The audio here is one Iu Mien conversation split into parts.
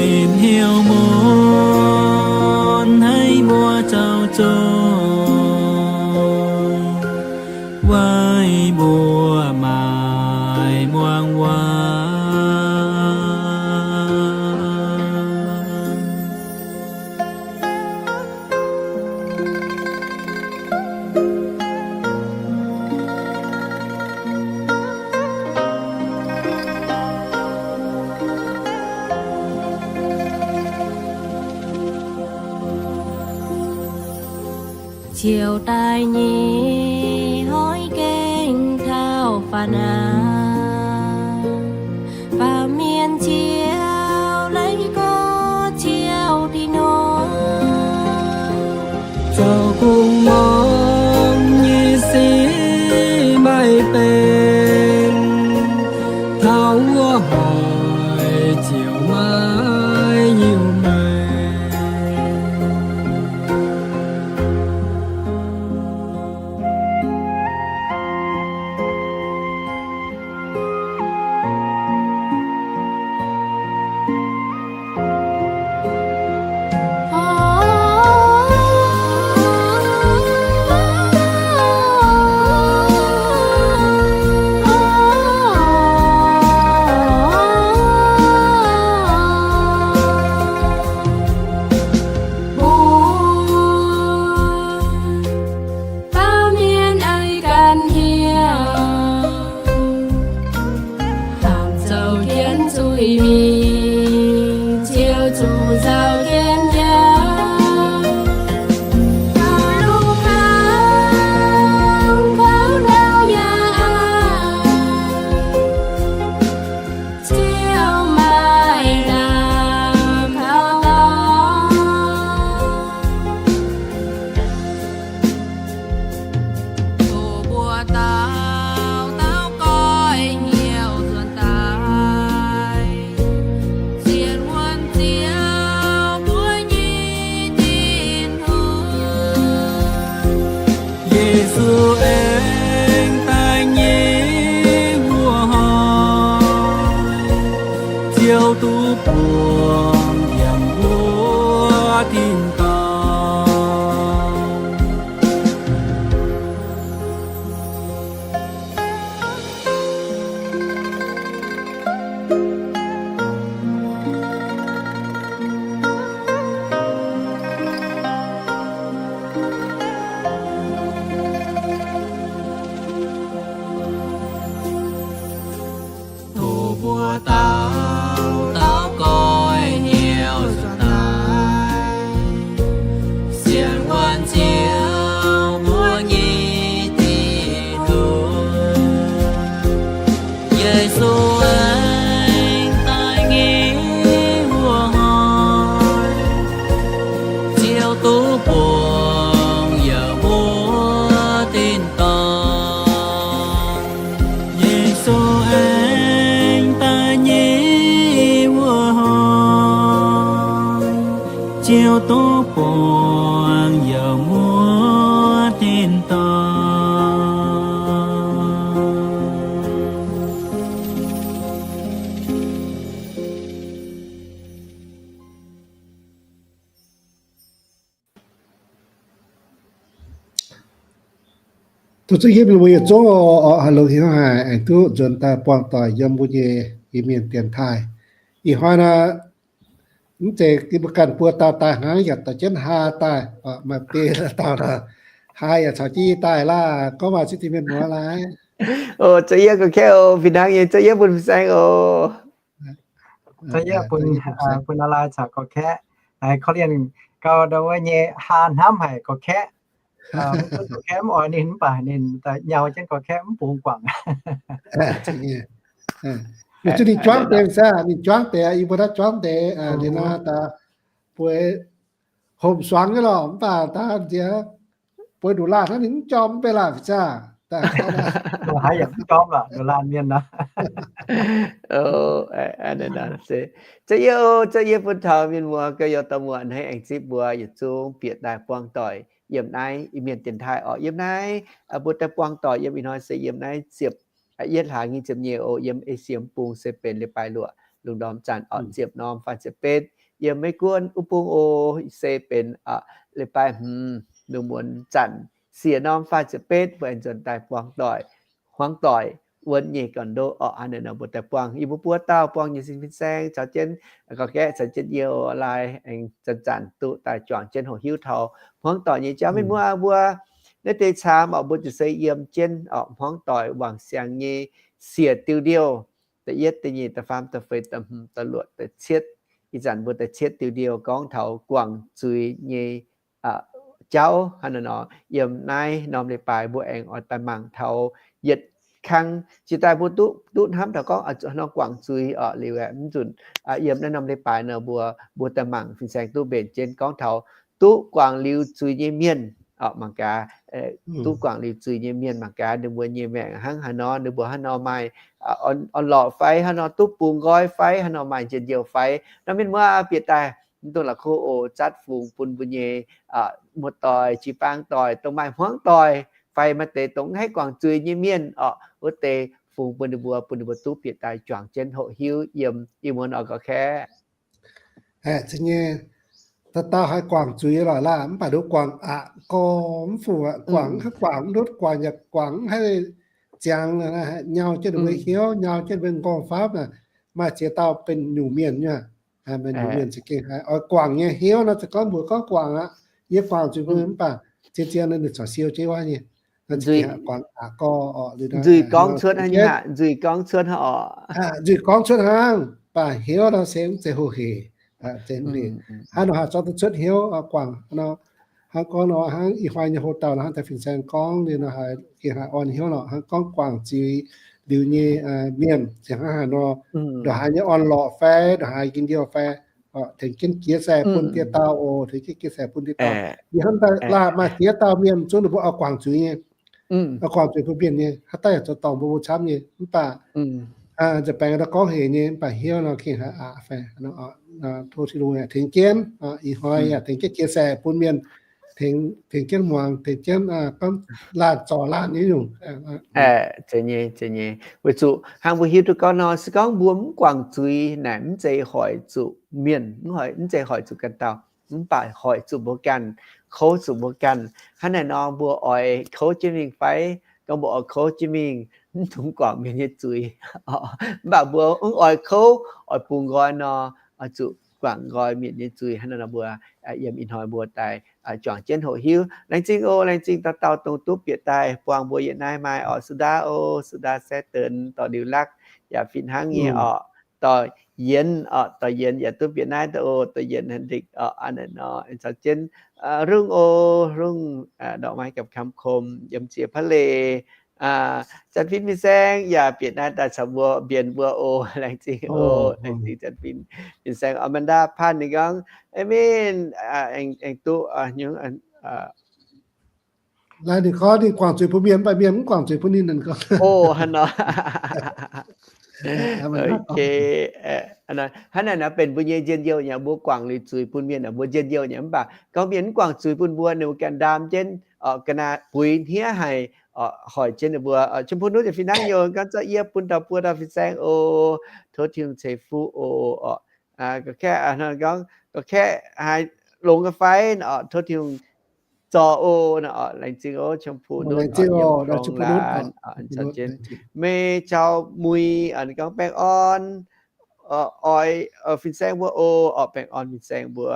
Benx hnyouv mun haiv mbuo zoux zuqc, weic mbuo maaih muangx waac. Ziouc daaih nyei hnoi gaengh taux faanx aqv. Baamh mienh ziouc lengc gorx ziouc dingh nor, zoux gong-morng nyei sic maaih benx, taux wuov hoic ziouc maiv nyiuh maengc. Baamh mienh aengx ganh hnyouv, hnamv zoux jienv zuiz mingh, ziouc zuqc nzauh jienv jauv. Taux lungh ndau, kouv ndau yaac aqc, ziouc maaih lamh taux dorngx. Doqc mbuo dauh dauh goiv hnyouv nzuonx daaih, sienx wuonx Ziouv mbuo nyei Tin-Hungh. Yesu aengx daaih nyei wuov hnoi, Ziouv duqv buangh yiem wuov tin-dorngh. Doqc mbuo dauh dauh goiv hnyouv nzuonx daaih, sienx wuonx Ziouv mbuo nyei Tin-Hungh. Yesu aengx daaih nyei wuov hnoi, Ziouv duqv buangh yiem wuov tin-dorngh. Yesu aengx daaih nyei wuov hnoi, Ziouv duqv buangh yiem wuov tin-dorngh. Duqv zunv yie mbuo yietc zungv oc, oc, haaix longx hnyouv haic aengx duqv nzuonx daaih buangh doic yiem mbuo nyei Iu-Mienh dienx taaih. Ih hnoi naaiv mv zeiz mbuo ganh buo dauh daaih hnangv, yaac dorh jienv haa daaih, maaih biei dauh, haa yaac caux jienv yie daaih laah. Gorngv waac cingx dingh mienh muoz laai. Oc, zoux yie gorx-kaeqv oc, fih hnangv nyei zoux yie bun fin-saeng oc. Zoux yie bun, bun aa laai caux gorx-kaeqv. Korv-lienh gau ndau wuov nyei haa hnamv haic gorx-kaeqv. Mv gunv gorx-kaeqv mv oix ninh mv baac ninh nyau jienv gorx-kaeqv mv bungx guangc. Ninh zuqc ninh juangv deix, ninh juangv deix, yie mbuo naaiv juangv deix, ninh naaiv daaih bueix homh suangx nyei lorqc, mv baac daaih nziex bueix nduqc laanh hnangv ninh mv jorm mv bei laanh fih zaah. Haaix yaac mv jorm lorqc, nduqc laanh mienh nor. Zoux yie, zoux yie bun taux mienh muoz gauh yaac dorh muonc hnangv aengx zipv mbuo yietc zungv bieqc daaih buangh doic yiem naaiv Iu-Mienh dienx taaih oc. Yiem naaiv mbuo daaih buangh doic yiem ih hnoi se yiem naaiv ziepc yietv hlaax nyei ziepc nyeic oc. Yiem Esie bung se benx leiz-baaix luoqc. lungh ndorm zanc orqc, ziepc norm faah ziepc betv, yiem Meiv Guoqv wuov bung oc, se benx leiz-baaix hmz lungh muonz zanc siec norm faah ziepc betv, mbuo aengx nzuonx daaih buangh doic, hmuangv doic wuonv nyei gorn-ndoqv orqc. Hnangv naaic nor mbuo daaih buangh, yie mbuo buo dauh buangh nyei sin fin-saeng caux jienv, gorngv gaeqv caux jienv yie oc, laai aengx zanc-zanc duqv daaih juangc jienv hoqc hiuv taux hmuangv doic nyei jauv. Mienh muoz mbuo naaiv deix camv orqc, mbuo ziouc se yiem jienv orqc, hmuangv doic wangc siangx nyei siec diuh ndiouh, da'yietv, da'nyeic, da'faam, da'feix, da'hmz, da'luoqc, da'cietv. Ih zanc mbuo da'cietv diuh ndiouh gorngv taux guangc zuiz nyei jauv. Hnangv naaic nor, yiem naaiv norm leiz-baaix mbuo aengx oix daaih mangc taux yietc kang. Jiex daaih mbuo duqv, duqv hnamv taux gorngv zuqc haaix nor guangc zuiz orqc liuz aeqv, mv nzunc yiem naaiv norm leiz-baaix nor mbuo, mbuo daaih mangc fin-saeng duqv mbenc jienv gorngv taux duqv guangc liuz zuiz nyei mienh orqc, mangc gaax, duqv guangc liuz zuiz nyei mienh mangc gaax ninh mbuo nyei maengc hnangv haaix nor, ninh mbuo haaix nor maaih orn-lorqc fai haaix nor duqv bungx nqoi fai haaix nor maaih njien-youh fai. Nor mienh muoz bieqc daaih mv dungx la'kuqv oc, zatv fungx bun mbuo nyei muoz-doic, jiu-baang doic, dongh maaih hmuangv doic fai maaih deix dongh mv haih guangc zuiz nyei mienh orqc, wuov deix fungx bun ninh mbuo, bun ninh mbuo duqv bieqc daaih juangc jienv hoqc hiuv yiem ih muonz orqc, gorngv kaeqv. Aeqv, nyei, dauh dauh haih guangc zuiz lorqc laah, mv baac nduov guangc aqc gorx mv fungc aqv, guangc mv haih guangc mv ndutv, guangc yaac guangc mv haih ziangx, nyau jienv ninh mbuo hnyouv, nyau jienv ninh mbuo nqorngv-fapv. Maaih ziex dauh benx nyungc mienh nyei, maaih nyungc mienh za'gengh haiz oix guangc nyei hnyouv nor, za'gengh gorngv mbuox gorngv guangc aqv, yie guangc zuiz mbuo mv baac zien-zien ninh corc siou jienv wuov nyei. Guangc aqc gorx, nzuih gorngv cuotv hnangv, nzuih gorngv cuotv hnangv oc. Nzuih gorngv cuotv hnangv, mv baac hnyouv nor se mv zeiz hoh hec. Hnangv nor haih zorqv duqv cuotv hnyouv guangc nor. Hnangv gorngv nor hnangv ih hnoi nyei hoc dauh nor hnangv daaih fin-saeng gorngv liuz nor, haih gengh haih orn hnyouv nor, hnangv gorngv guangc zuiz liuz nyei mienh se hnangv haaix nor, ndongc haaix nyei orn-lorqc fai ndongc haaix njien-youh fai, tengx jienv jiex se bun dieh dauh oc, tengx jienv jiex se bun dieh dauh. Yie hnamv daaih laah maaih ziex dauh mienh zungv ninh mbuo oix guangc zuiz nyei, oix guangc zuiz bun mienh nyei, haaix dauh yaac zoux dorngc mbuo mbuo camv nyei, mv baac nza'baengx daaih gorngv hec nyei, mv baac hnyouv nor gengh haiz aqc fai. Tov Tin-Hungh yaac tengx jienv, ih hnoi yaac tengx jienv jiex se bun mienh, tengx jienv muangx, tengx jienv gorngv laanh zorc laanh nyei nyungc. Weic zuqc hnangv mbuo hiuv duqv gorngv nor, se gorngv mbuo mv guangc zuiz naaic mv zeiz hoic zuqc mienh, mv zeiz hoic zuqc ganh dauh, mv baac hoic zuqc mbuo ganh, kouv zuqc mbuo ganh. Hnangv naaic nor mbuo oix kouv jienv mingh fai? Gorngv mbuo oix kouv jienv mingh, mv dungx guangc mienh nyei zuiz. Mv baac mbuo mv oix kouv, oix bungx nqoi nor, oix zuqc guangc nqoi mienh nyei zuiz. Hnangv naaiv nor mbuo yiem ih hnoi mbuo daaih juangc jienv hoqc hiuv. Laengz zingh oc, laengz zingh dauh dauh dongh duqv bieqc daaih buangh mbuo yietc naaiv maaih oc. Sudaa oc, Sudaa Saeqv Deix, dorh Liuz Lakv yaac fih hnangv nyei oc. Dorh Yienx oc, dorh Yienx yaac duqv bieqc naaiv daaih oc. Dorh Yienx Hnamv Dikc oc, a'hneiv nor caux jienv Rungv oc, Rungv, Ndorqc Maiv Gapv Kam Kom, yiem ziex Pa'leic. Janx-Fin fin-saeng yaac bieqc naaiv daaih caux mbuo mbienx mbuo oc. Laengz zingh oc, laengz zingh Janx-Fin fin-saeng. Amanda Panh ninh gorngv, Amen, aengx duqv nyungc, laanh ninh gorngv ninh guangc zuiz bun mienh, mv baac mienh mv guangc zuiz bun ninh. Oc, hnangv nor. Hnangv naaic nor benx mbuo nyei njien-youh nyei, mbuo guangc liuz zuiz bun mienh, mbuo njien-youh nyei. Mv baac gorngv mienh mv guangc zuiz bun mbuo, ninh mbuo ganh ndaam jienv, ga'naaiv buix hniev haic, hoic jienv ninh mbuo. Chim Pun Nuv yaac fih hnangv nyei, gorngv zorqv yie bun dauh buo dauh fin-saeng oc. Tov Tin-Hungh ceix fuqv oc. Gorngv kaeqv, gorngv kaeqv haiz longx fai, tov Tin-Hungh zorc oc. Laengz zingh oc, Chim Pun Nuv, Yiem Dong Laanh, Meih Caux Mui, ninh gorngv baengh orn, oix fin-saeng mbuo oc. Orqc, baengh orn fin-saeng mbuo.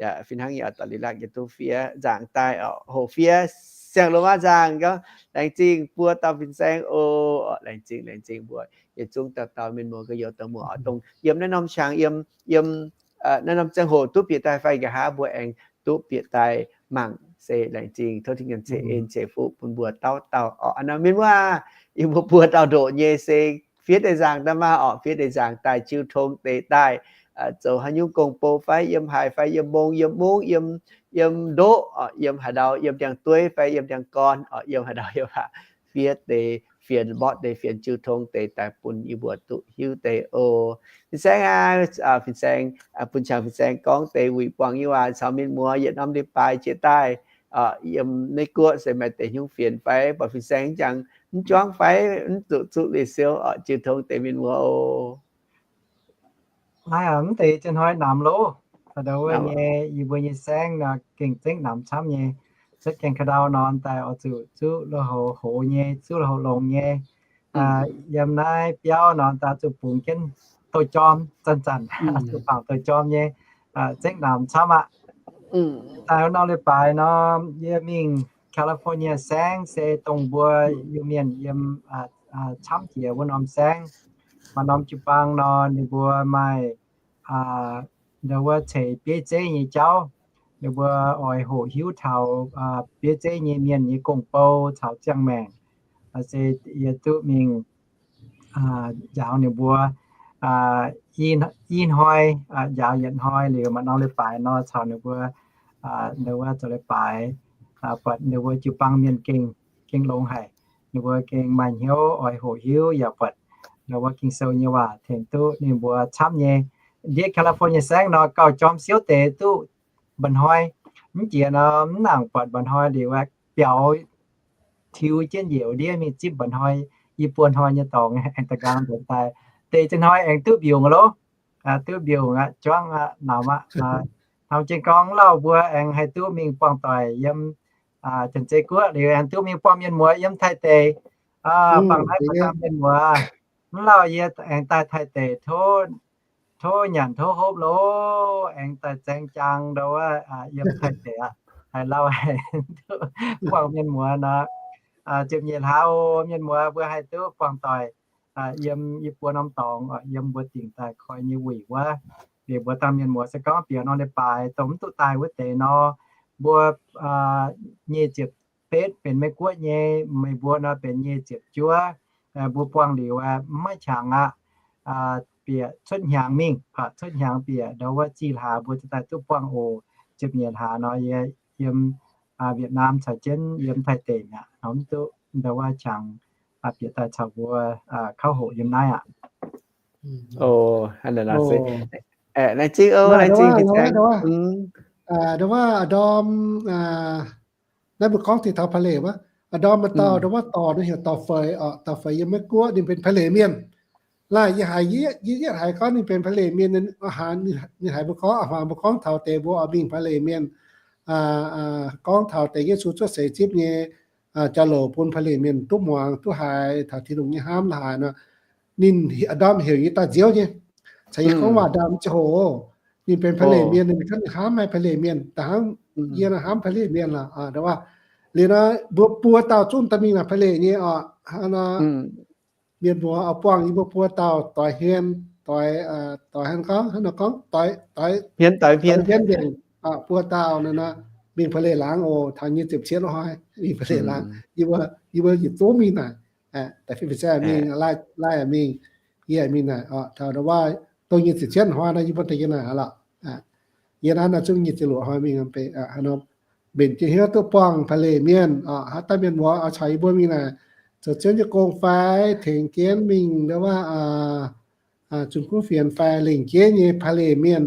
Yaac fih hnangv nyei, dorh Liuz Lakv yie duqv fiev nzaangc daaih, hoqc fiev siang-longx aqv nzaangc. Gorngv laengz zingh buo dauh fin-saeng oc. Orqc, laengz zingh, laengz zingh mbuo yietc zungv dauh dauh mienh muoz gorx-youz dongh muoz-doic dongh yiem naaiv norm qangx, yiem, yiem naaiv norm ziangh hoc duqv bieqc daaih fai nqa'haav mbuo aengx duqv bieqc daaih mangc se laengz zingh. Tov Tin-Hungh ceix en ceix fuqv bun mbuo dauh dauh orqc. Aa, mienh muoz, yie mbuo buo dauh ndoqc nyei se fiev deix nzaangc daaih maah orqc, fiev deix nzaangc daaih jiu tong deix daaih, zoux haaix nyungc gong-bou fai yiem haaix fai yiem mbong yiem mungv, yiem, yiem ndoqv, yiem haaix ndau, yiem ndiangx-dueiv fai yiem ndiangx-gorn, yiem haaix ndau yiem haaix, fiev deix fienx, mborqv deix fienx, jiu tong deix daaih bun yie mbuo duqv hiuv deix oc. Fin-saeng aac, fin-saeng, bun qangx fin-saeng gorngv deix wuic buangh nyei waac caux mienh muoz yietc norm leiz-baaix jiex daaih, yiem Meiv Guoqv se maaih deix hnyouv fienx fai, buatc fin-saeng jangx mv juangv fai, mv zuqc zuqv leiz siou, jiu tong deix mienh muoz oc. Naaiv mv deix zinh hnoi namx loh. Taux ndau wuov nyei, yie mbuo nyei saengv nor gengh zengv namx camv nyei. Cuotv gaengh ka'ndau nor daaih oix zuqc zuqv lui-houx hoz nyei, zuqv lui-houx longx nyei. Yiem naaiv biauv nor daaih zuqc bungx jienv douz-jorm, zanc-zanc zuqc bangc douz-jorm nyei, zengv namx camv aqv. Daaih norm leiz-baaix nor, yie mingh California saengv se dongh mbuo Iu-Mienh yiem camv jiex wuov norm saengv. Maaih norm jiu-baang nor ninh mbuo maaih ndau wuov ceix bieiv zeiv nyei jauv. Ninh mbuo oix hoqc hiuv taux bieiv zeiv nyei mienh nyei gong-bou caux ziangh maengc. Se yie duqv mingh njaaux ninh mbuo i hnoi, njaaux yietc hnoi liuz maaih norm leiz-baaix nor caux ninh mbuo ndau wuov zoux leiz-baaix, buatc ninh mbuo jiu-baang mienh gengh, gengh longx haic. Ninh mbuo gengh maaih hnyouv oix hoqc hiuv yaac buatc ndau wuov Ging-Sou nyei waac tengx duqv ninh mbuo camv nyei. Ndiev California saengv nor gauh jorm siouv deix duqv mba'hnoi. Mv jiex nor mv nangc buatc mba'hnoi liuz biaux tiux jienv njiec ndiev mingh zipv mba'hnoi, i buo hnoi nyei dorngx aengx da'nqaang nzuonx daaih. Deix zinh hnoi aengx duqv mbiungc loh. Duqv mbiungc aqv, juangv aqv, namx aqv. Hnamv jienv gorngv lauh mbuo aengx haih duqv mingh buangh doic yiem Janx-Zei Guoqv liuz aengx duqv mingh buangh mienh muoz yiem Taiv deic. Bangc naaiv buatc dangh mienh muoz, mv lauh yie aengx daaih Taiv deic, tov nyanc tov hopv loh, aengx daaih zaeng jaang ndau wuov yiem Taiv deic aqv. Haiz lauh haic, buangh mienh muoz nor, ziepc nyeic hlaax oc, mienh muoz mbuo haih duqv buangh doic yiem i buo norm dorngx, yiem mbuo dingc daaih koi nyei wuic wuov. Liuz mbuo dangh mienh muoz se gorngv bieqc norm leiz-baaix dongh mv duqv daaih wuov deix nor, mbuo nyic ziepc betv benx Meiv Guoqv nyei, meih mbuo nor benx nyic ziepc juov. Mbuo buangh liuz maiv qangx aqv. Bieqc cuotv hnyangx mingh, cuotv hnyangx bieqc ndau wuov zih hlaax mbuo ziouc daaih duqv buangh oc. Ziepc nyeic hlaax nor yie yiem Việt Nam caux jienv yiem Taiv deic aqv, mv duqv ndau wuov qangx bieqc daaih caux mbuo kauv hoqc yiem naaiv aqv. Naaiv zingh, naaiv zingh, ndau wuov ndorm, naaiv mbuo gorngv taux ผลิต wuov, ndorm maaih dauh ndau wuov dorc ninh heuc ต่อเฟย oc, ต่อเฟย yiem Meiv Guoqv ninh benx ผลิต mienh. Laaih yie haiz, yie yietv haiz gorngv ninh benx ผลิต mienh, ninh haiz mbuo gorngv, mbuo gorngv taux deix mbuo oix mingh ผลิต mienh, gorngv taux deix Yesu cuotv seix zipv nyei jauv-louc bun ผลิต mienh duqv muangx duqv haiz taux Tin-Hungh nyei hnamv la'haaix nor. Ninh ndorm heuc yie daaih nziouv nyei, caux yie gorngv waac ndorm ziangh hoc, ninh benx ผลิต mienh, ninh hnamv haic ผลิต mienh, da'hnangv yie naaiv hnamv ผลิต mienh lorqc. Liuz nor mbuo buo dauh zungv daaih mingh naaic ผลิต nyei oc. Mienh muoz oix buangh yie mbuo buo dauh doix hmien, doix, doix haaix gorngv, haaix nor gorngv, doix, doix hmien, doix hmien mienh, buo dauh nor, mingh ผลิต laangz oc, taux nyic ziepc cietv hnoi mingh ผลิต laangz. Yie mbuo yietc zungv mingh naaic, da'feix se mingh, laih mingh, yie mingh naaic oc, taux ndau wuov dongh nyic ziepc cietv hnoi nor yie mbuo daaih yiem naaic lorqc. Yie naaiv nor zungv nyic ziepc luoqc hnoi mingh, mbenc jienv hnyouv duqv buangh ผลิต mienh oc. Haaix dauh mienh muoz oix caux yie mbuo mingh naaic zoux Ziouv nyei gong fai tengx jienv mingh ndau wuov zunh kuv fienx fai lengc jeiv nyei ผลิต mienh,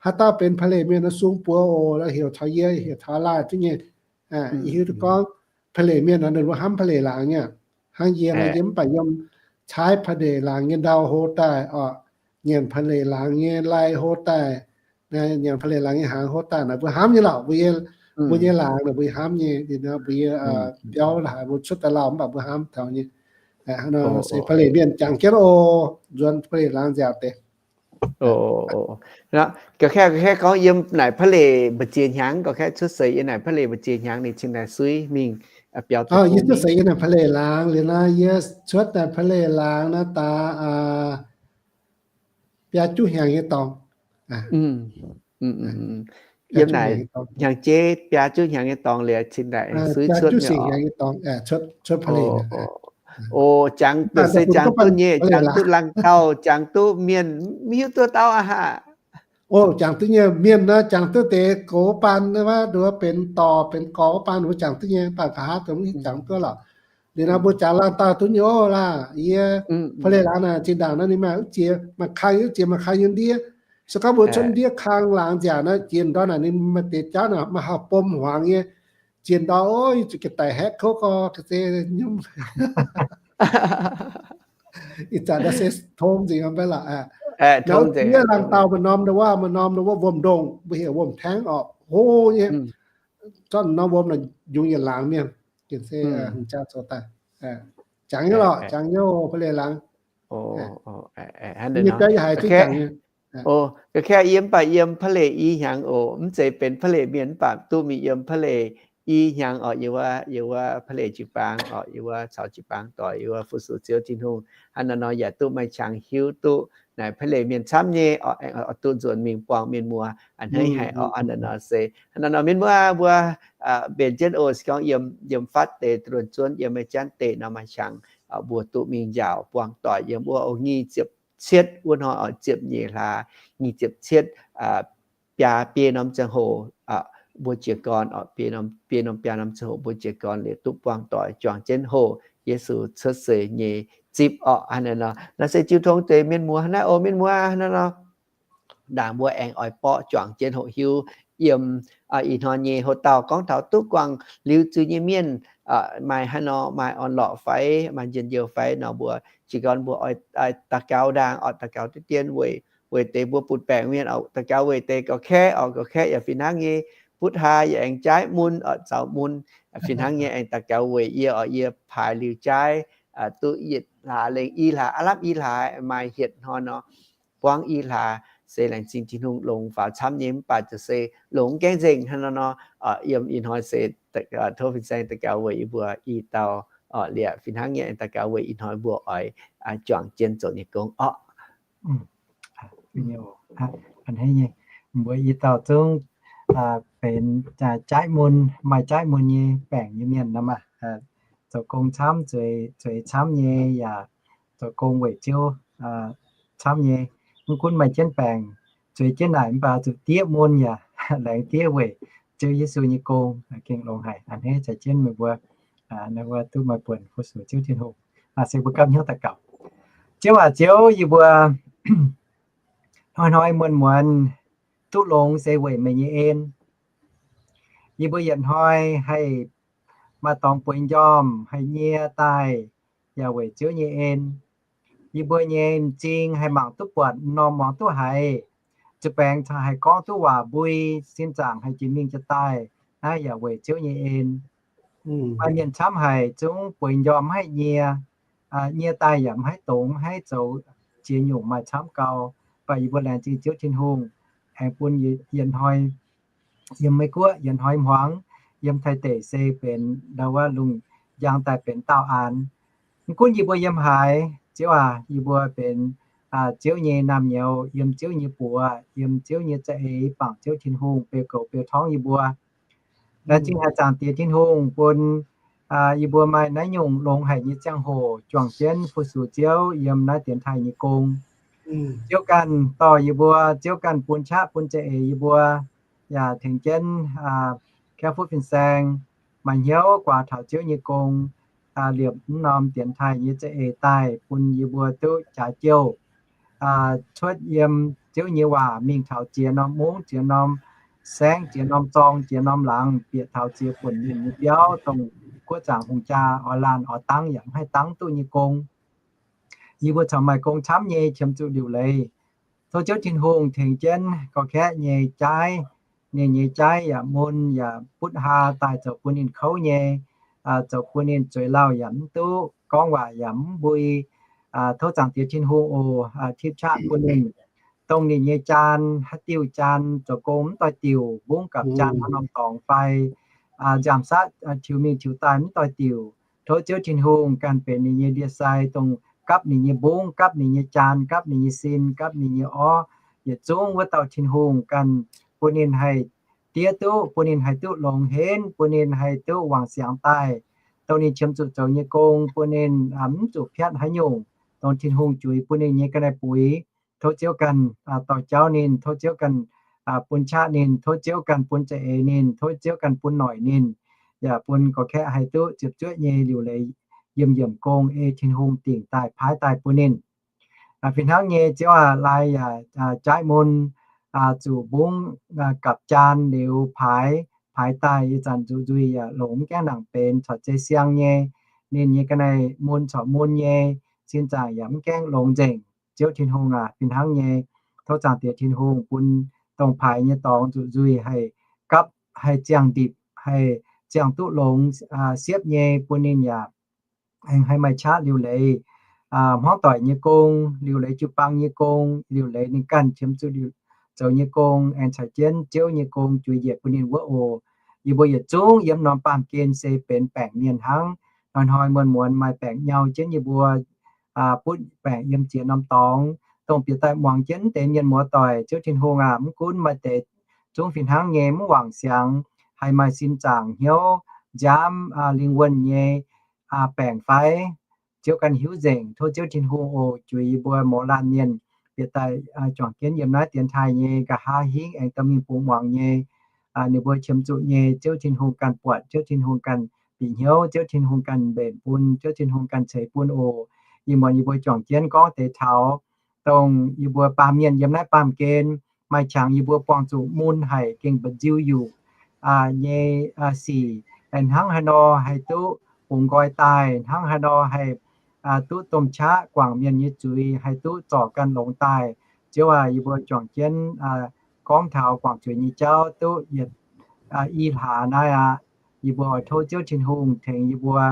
haaix dauh benx ผลิต mienh nor sung buoz oc, heuc taux yie, heuc taux laih duqv nyei. Yie hiuv duqv gorngv ผลิต mienh nor ninh mbuo hnamv ผลิต laangz nyei. Hnangv yie nor yie mv baac yiem caaiv ผลิต laangz nyei ndau hlo daaih oc, nyanc ผลิต laangz nyei lai hlo daaih, nyanc ผลิต laangz nyei hnaangx hlo daaih naaic mbuo hnamv nyei lorqc. Mbuo, mbuo nyei laangz naaic mbuo hnamv nyei. Ninh mbuo biauv la'haaix mbuo cuotv daaih lauh mv baac mbuo hnamv taux nyei. Se ผลิต mienh jangx jienv oc, nzuonx ผลิต laangz nziaauc deix. Gorqv-kaeqv, gorqv-kaeqv gorngv yiem naaic ผลิต mba'ziex hnyangx, gorqv-kaeqv cuotv seix yiem naaic ผลิต mba'ziex hnyangx ninh cingx daaih suiv mingh biaux. Yie cuotv seix yiem naaic ผลิต laangz liuz naaiv yie cuotv daaih ผลิต laangz naaiv daaih biaa juqv hnyangx nyei dorngx. Yiem naaic hnyangx jeiv biaa juqv hnyangx nyei dorngx liuz cingx daaih suiv cuotv. O, jangx duqv, se jangx duqv nyei, jangx duqv laangz dauh, jangx duqv mienh, mv hiuv duqv dauh aqv haah. O, jangx duqv nyei mienh naaiv, jangx duqv deix gox baan wuov, nduov benx dorc benx gorx wuov baan wuov jangx duqv nyei, baac nqa'haav dongh mv jangx duqv lorqc. Liuz nor mbuo jangx laangz dauh duqv nyei oc laah. Yie ผลิต laangz naaic zinh ndaangc naaiv ninh maaih wuov jiex maaih kang, wuov jiex maaih kang yiem ndiev. Se gorngv mbuo cuotv ndiev kang laangz nziaauc naaiv, jiex ndorm naaic ninh maaih deix jauv naaic maaih hauh bom hmuangx nyei. Jiex ndorm, o, yie zuqc jiez daic haeqv kouv gorx ga'sie nyunv. Ih zanc naaiv se tong nzengc mv baac lorqc. Nor jiex laangz dauh maaih norm ndau wuov, maaih norm ndau wuov wuom-ndongh, mbuo heuc wuom-taengx orqc, hlo nyei. Zorqv norm wuom naaic njungx yietc laangz mienh, gengh se hungh jaa zoux daaih. Jangx nyei lorqc, jangx nyei, พระเหลหลาง. Yie biauv yie haiz zungv jangx nyei. Ga'kengx yie mv baac yiem พระเหล i hnyangx oc. Mv zeiz benx พระเหล mienh mv baac duqv mingh yiem พระเหล i hnyangx orqc, yiem wuov พระเหล jiu-baang orqc, yiem wuov caux jiu-baang doic, yiem wuov fu-sux Ziouv Tin-Hungh. Hnangv naaiv nor yaac duqv maaih qangx hiuv duqv naaic พระเหล mienh camv nyei orqc, aengx oix duqv nzuonx mingh buangh mienh muoz a'hneiv haic orqc. Hnangv naaiv nor se, hnangv naaiv nor mienh muoz mbuo mbenc jienv oc, se gorngv yiem, yiem fatv deix dunh zuonv, yiem maaih janv deix nor maaih qangx, mbuo duqv mingh njaaux buangh doic yiem wuov o nyic ziepc cietv wuov hnoi orqc, ziepc nyeic hlaax nyic ziepc cietv, biaa biei norm ziangh hoc, mbuo jiez gorn orqc, biei norm, biei norm biaa norm ziangh hoc mbuo jiez gorn liuz duqv buangh doic juangc jienv hoh Yesu cuotv seix nyei zipv orqc. Hnangv naaiv nor, naaiv se jiu tong deix mienh muoz hnangv naaiv oc. Mienh muoz hnangv naaiv nor, ndaangc mbuo aengx oix borqv juangc jienv hoqc hiuv yiem ih hnoi nyei hoc dauh gorngv taux duqv guangc liuz zuiz nyei mienh, maaih hnangv nor maaih orn-lorqc fai maaih njien-youh fai nor, mbuo jiez gorn mbuo oix daux gaux ndaangc orqc, daux gaux diqv dien weic, weic deix mbuo butv-baengc mienh orqc, daux gaux weic deix ga'kaeqv orqc, ga'kaeqv yaac fih hnangv nyei butv haa yaac aengx jaaiv mun orqc, zaux mun fih hnangv nyei. Aengx daux gaux weic yie orqc, yie paaix liuz jaaiv duqv yietc hlaax lengh i hlaax, aav lamh i hlaax maaih hietc hnoi nor, buangv i hlaax se laengz zingh Tin-Hungh longx faaux camv nyei, mv baac ziouc se longx gaengh nzengc hnangv nor nor, yiem ih hnoi se tov fin-saeng daux gaux weic yie mbuo i dauh orqc, liuz fih hnangv nyei aengx daux gaux weic ih hnoi mbuo oix juangc jienv zoux nyei gong orqc. Mbuo i dauh zungv benx jaaiv mun, maaih jaaiv mun nyei baengc nyei mienh nor maah, zoux gong camv, zueiz camv nyei, yaac zoux gong weic Ziouv camv nyei. Mv gunv maaih jienv baengc, zueiz jienv naaic mv baac zuqc diev mun yaac laengz diev weic Ziouv Yesu nyei gong, gengh longx haic. A'hneiv caux jienv meih mbuo, naaiv wuov duqv maaih buonc fu-sux Ziouv Tin-Hungh. Se mbuo gapv hnyouv daux gaux. Ziouv aac, Ziouv, yie mbuo hnoi-hnoi muonz-muonz duqv longx se weic meih nyei en. Yie mbuo yietc hnoi haih maaih dorngx bueix njormh, haih nyie daaih, yaac weic Ziouv nyei en. Yie mbuo nyei m'zing haih mangc duqv buatc, m'normh muangx duqv haiz, zuqc baengx caux haih gorngv duqv waac mbui, sin zaangc haih jiex mingh jiex daaih, naaiv yaac weic Ziouv nyei en. Maaih mienh camv haic zungv bueix njormh mv haih nyie, nyie daaih yaac mv haih dongz, mv haih zoux, ziex nyungc maaih camv gau. Mv baac yie mbuo laengz zingh Ziouv Tin-Hungh aengx bun yietc hnoi yiem Meiv Guoqv, yietc hnoi hmuangx yiem Taiv deic se benx ndau wuov lungh njang daaih benx daauh aanx. Mv gunv yie mbuo yiem haaix, Ziouv aac, yie mbuo benx Ziouv nyei naamh nyouz, yiem Ziouv nyei buoz, yiem Ziouv nyei za'eix, bangc Ziouv Tin-Hungh beu goux beu torngv yie mbuo. Laengz zingh haic Zaangc Diex Tin-Hungh bun yie mbuo maaih naaiv nyungc longx haic nyei ziangh hoc juangc jienv fu-sux Ziouv yiem naaiv dienx taaih nyei gong. Ziouv ganh dorh yie mbuo, Ziouv ganh bun qaqv bun za'eix yie mbuo, yaac tengx jienv kaeqv fuqv fin-saeng maaih hnyouv guaax taux Ziouv nyei gong, liepc mv norm dienx taaih nyei za'eix daaih bun yie mbuo duqv jaax jouh cuotv yiem Ziouv nyei waac mingh taux ziex norm mungv, ziex norm saengv, ziex norm zorng, ziex norm laangz, bieqc taux ziex buonc mienh nyei biauv, dongh guoqv zaangc hungh jaa oix laanh oix dangv yaac mv haih dangv duqv nyei gong. Yie mbuo corc maaih gong camv nyei, qiemx zuqc liuc leiz. Tov Ziouv Tin-Hungh tengx jienv gorx-kaeqv nyei jaaiv, ninh nyei jaaiv yaac mun yaac butv haa daaih zoux bun ninh kouv nyei, zoux bun ninh zueiz lauh yaac mv duqv, gorngv waac yaac mv mbui. Tov Zaangc Diex Tin-Hungh oc, tipv qaqv bun ninh, dongh ninh nyei jaan haaix diuh jaan zoux gong mv doix-diuc, mbungv gapv jaan haaix norm dorngx fai nziaamv-satv tiux mingh tiux daaih mv doix-diuc. Tov Ziouv Tin-Hungh ganh benx ninh nyei ndie-sai, dongh gapv ninh nyei mbungv, gapv ninh nyei jaan, gapv ninh nyei sin, gapv ninh nyei orv, yietc zungv wuov dauh Tin-Hungh ganh bun ninh haih diev duqv, bun ninh haih duqv longx henv, bun ninh haih duqv wangc siangx daaih, dongh ninh qiemx zuqc zoux nyei gong, bun ninh mv zuqc piatv haaix nyungc, dongh Tin-Hungh juix bun ninh nyei ga'naaiv buix. Tov Ziouv ganh dorh jauv ninh, tov Ziouv ganh bun qaqv ninh, tov Ziouv ganh bun za'eix ninh, tov Ziouv ganh bun noic ninh, yaac bun gorx-kaeqv haih duqv ziepc zuoqv nyei liuc leiz yiemh yiemc gong ei Tin-Hungh dingc daaih paaiv daaih bun ninh. Fih hnangv nyei Ziouv aac, lai yaac jaaiv mun, zuqc mbungv gapv jaan liuz paaix, paaix daaih ih zanc nzuqc nzuih yaac longx mv gaengh nangc benx corc zei siang nyei. Ninh nyei ga'naaiv mun corc mun nyei, sin zaangc yaac mv gaengh longx nzengc. Ziouv Tin-Hungh aac, fih hnangv nyei, tov Zaangc Diex Tin-Hungh bun dongh paaix nyei dorngx nzuqc nzuih haih gapv, haih ziangh ndipc, haih ziangh duqv longx siepv nyei bun ninh yaac aengx haih maaih qaqv liuc leiz hmuangv doic nyei gong, liuc leiz jiu-baang nyei gong, liuc leiz ninh ganh qiemx zuqc zoux nyei gong, aengx caux jienv Ziouv nyei gong juix njiec bun ninh wuov oc. Yie mbuo yietc zungv yiem norm baamh gen se benx baengc mienh hnangv. Hnoi-hnoi muonz-muonz maaih baengc nyau jienv yie mbuo, butv baengc yiem ziex norm dorngx, dongh bieqc daaih muangx jienv deix mienh muoz doic. Ziouv Tin-Hungh aac, mv gunv maaih deix zungv fih hnangv nyei mv wangc siangx, haih maaih sin zaangc hnyouv nziaamv lingh wuonh nyei baengc fai, Ziouv ganh hiuv nzengc. Tov Ziouv Tin-Hungh oc juix yie mbuo mouz laanh mienh bieqc daaih juangc jienv yiem naaiv dienx taaih nyei nqa'haav hingv aengx dorh mingh bungx muangx nyei, ninh mbuo qiemx zuqc nyei, Ziouv Tin-Hungh ganh buatc, Ziouv Tin-Hungh ganh bieqc hnyouv, Ziouv Tin-Hungh ganh mbenc bun, Ziouv Tin-Hungh ganh ceix bun oc. Ih muonz yie mbuo juangc jienv gorngv deix taux dongh yie mbuo baamh mienh yiem naaiv baamh gen maaih qangx yie mbuo buangh zuqc mun haic gengh mba'nziu yuqc nyei sic, hnangv haaix nor haih duqv bungx nqoi daaih, hnangv haaix nor haih duqv domh qaqv guangc mienh nyei zuiz, haih duqv zorc ganh longx daaih. Ziouv aac, yie mbuo juangc jienv gorngv taux guangc zuiz nyei jauv duqv yietc i hlaax naaiv aqv. Yie mbuo oix tov Ziouv Tin-Hungh tengx yie mbuo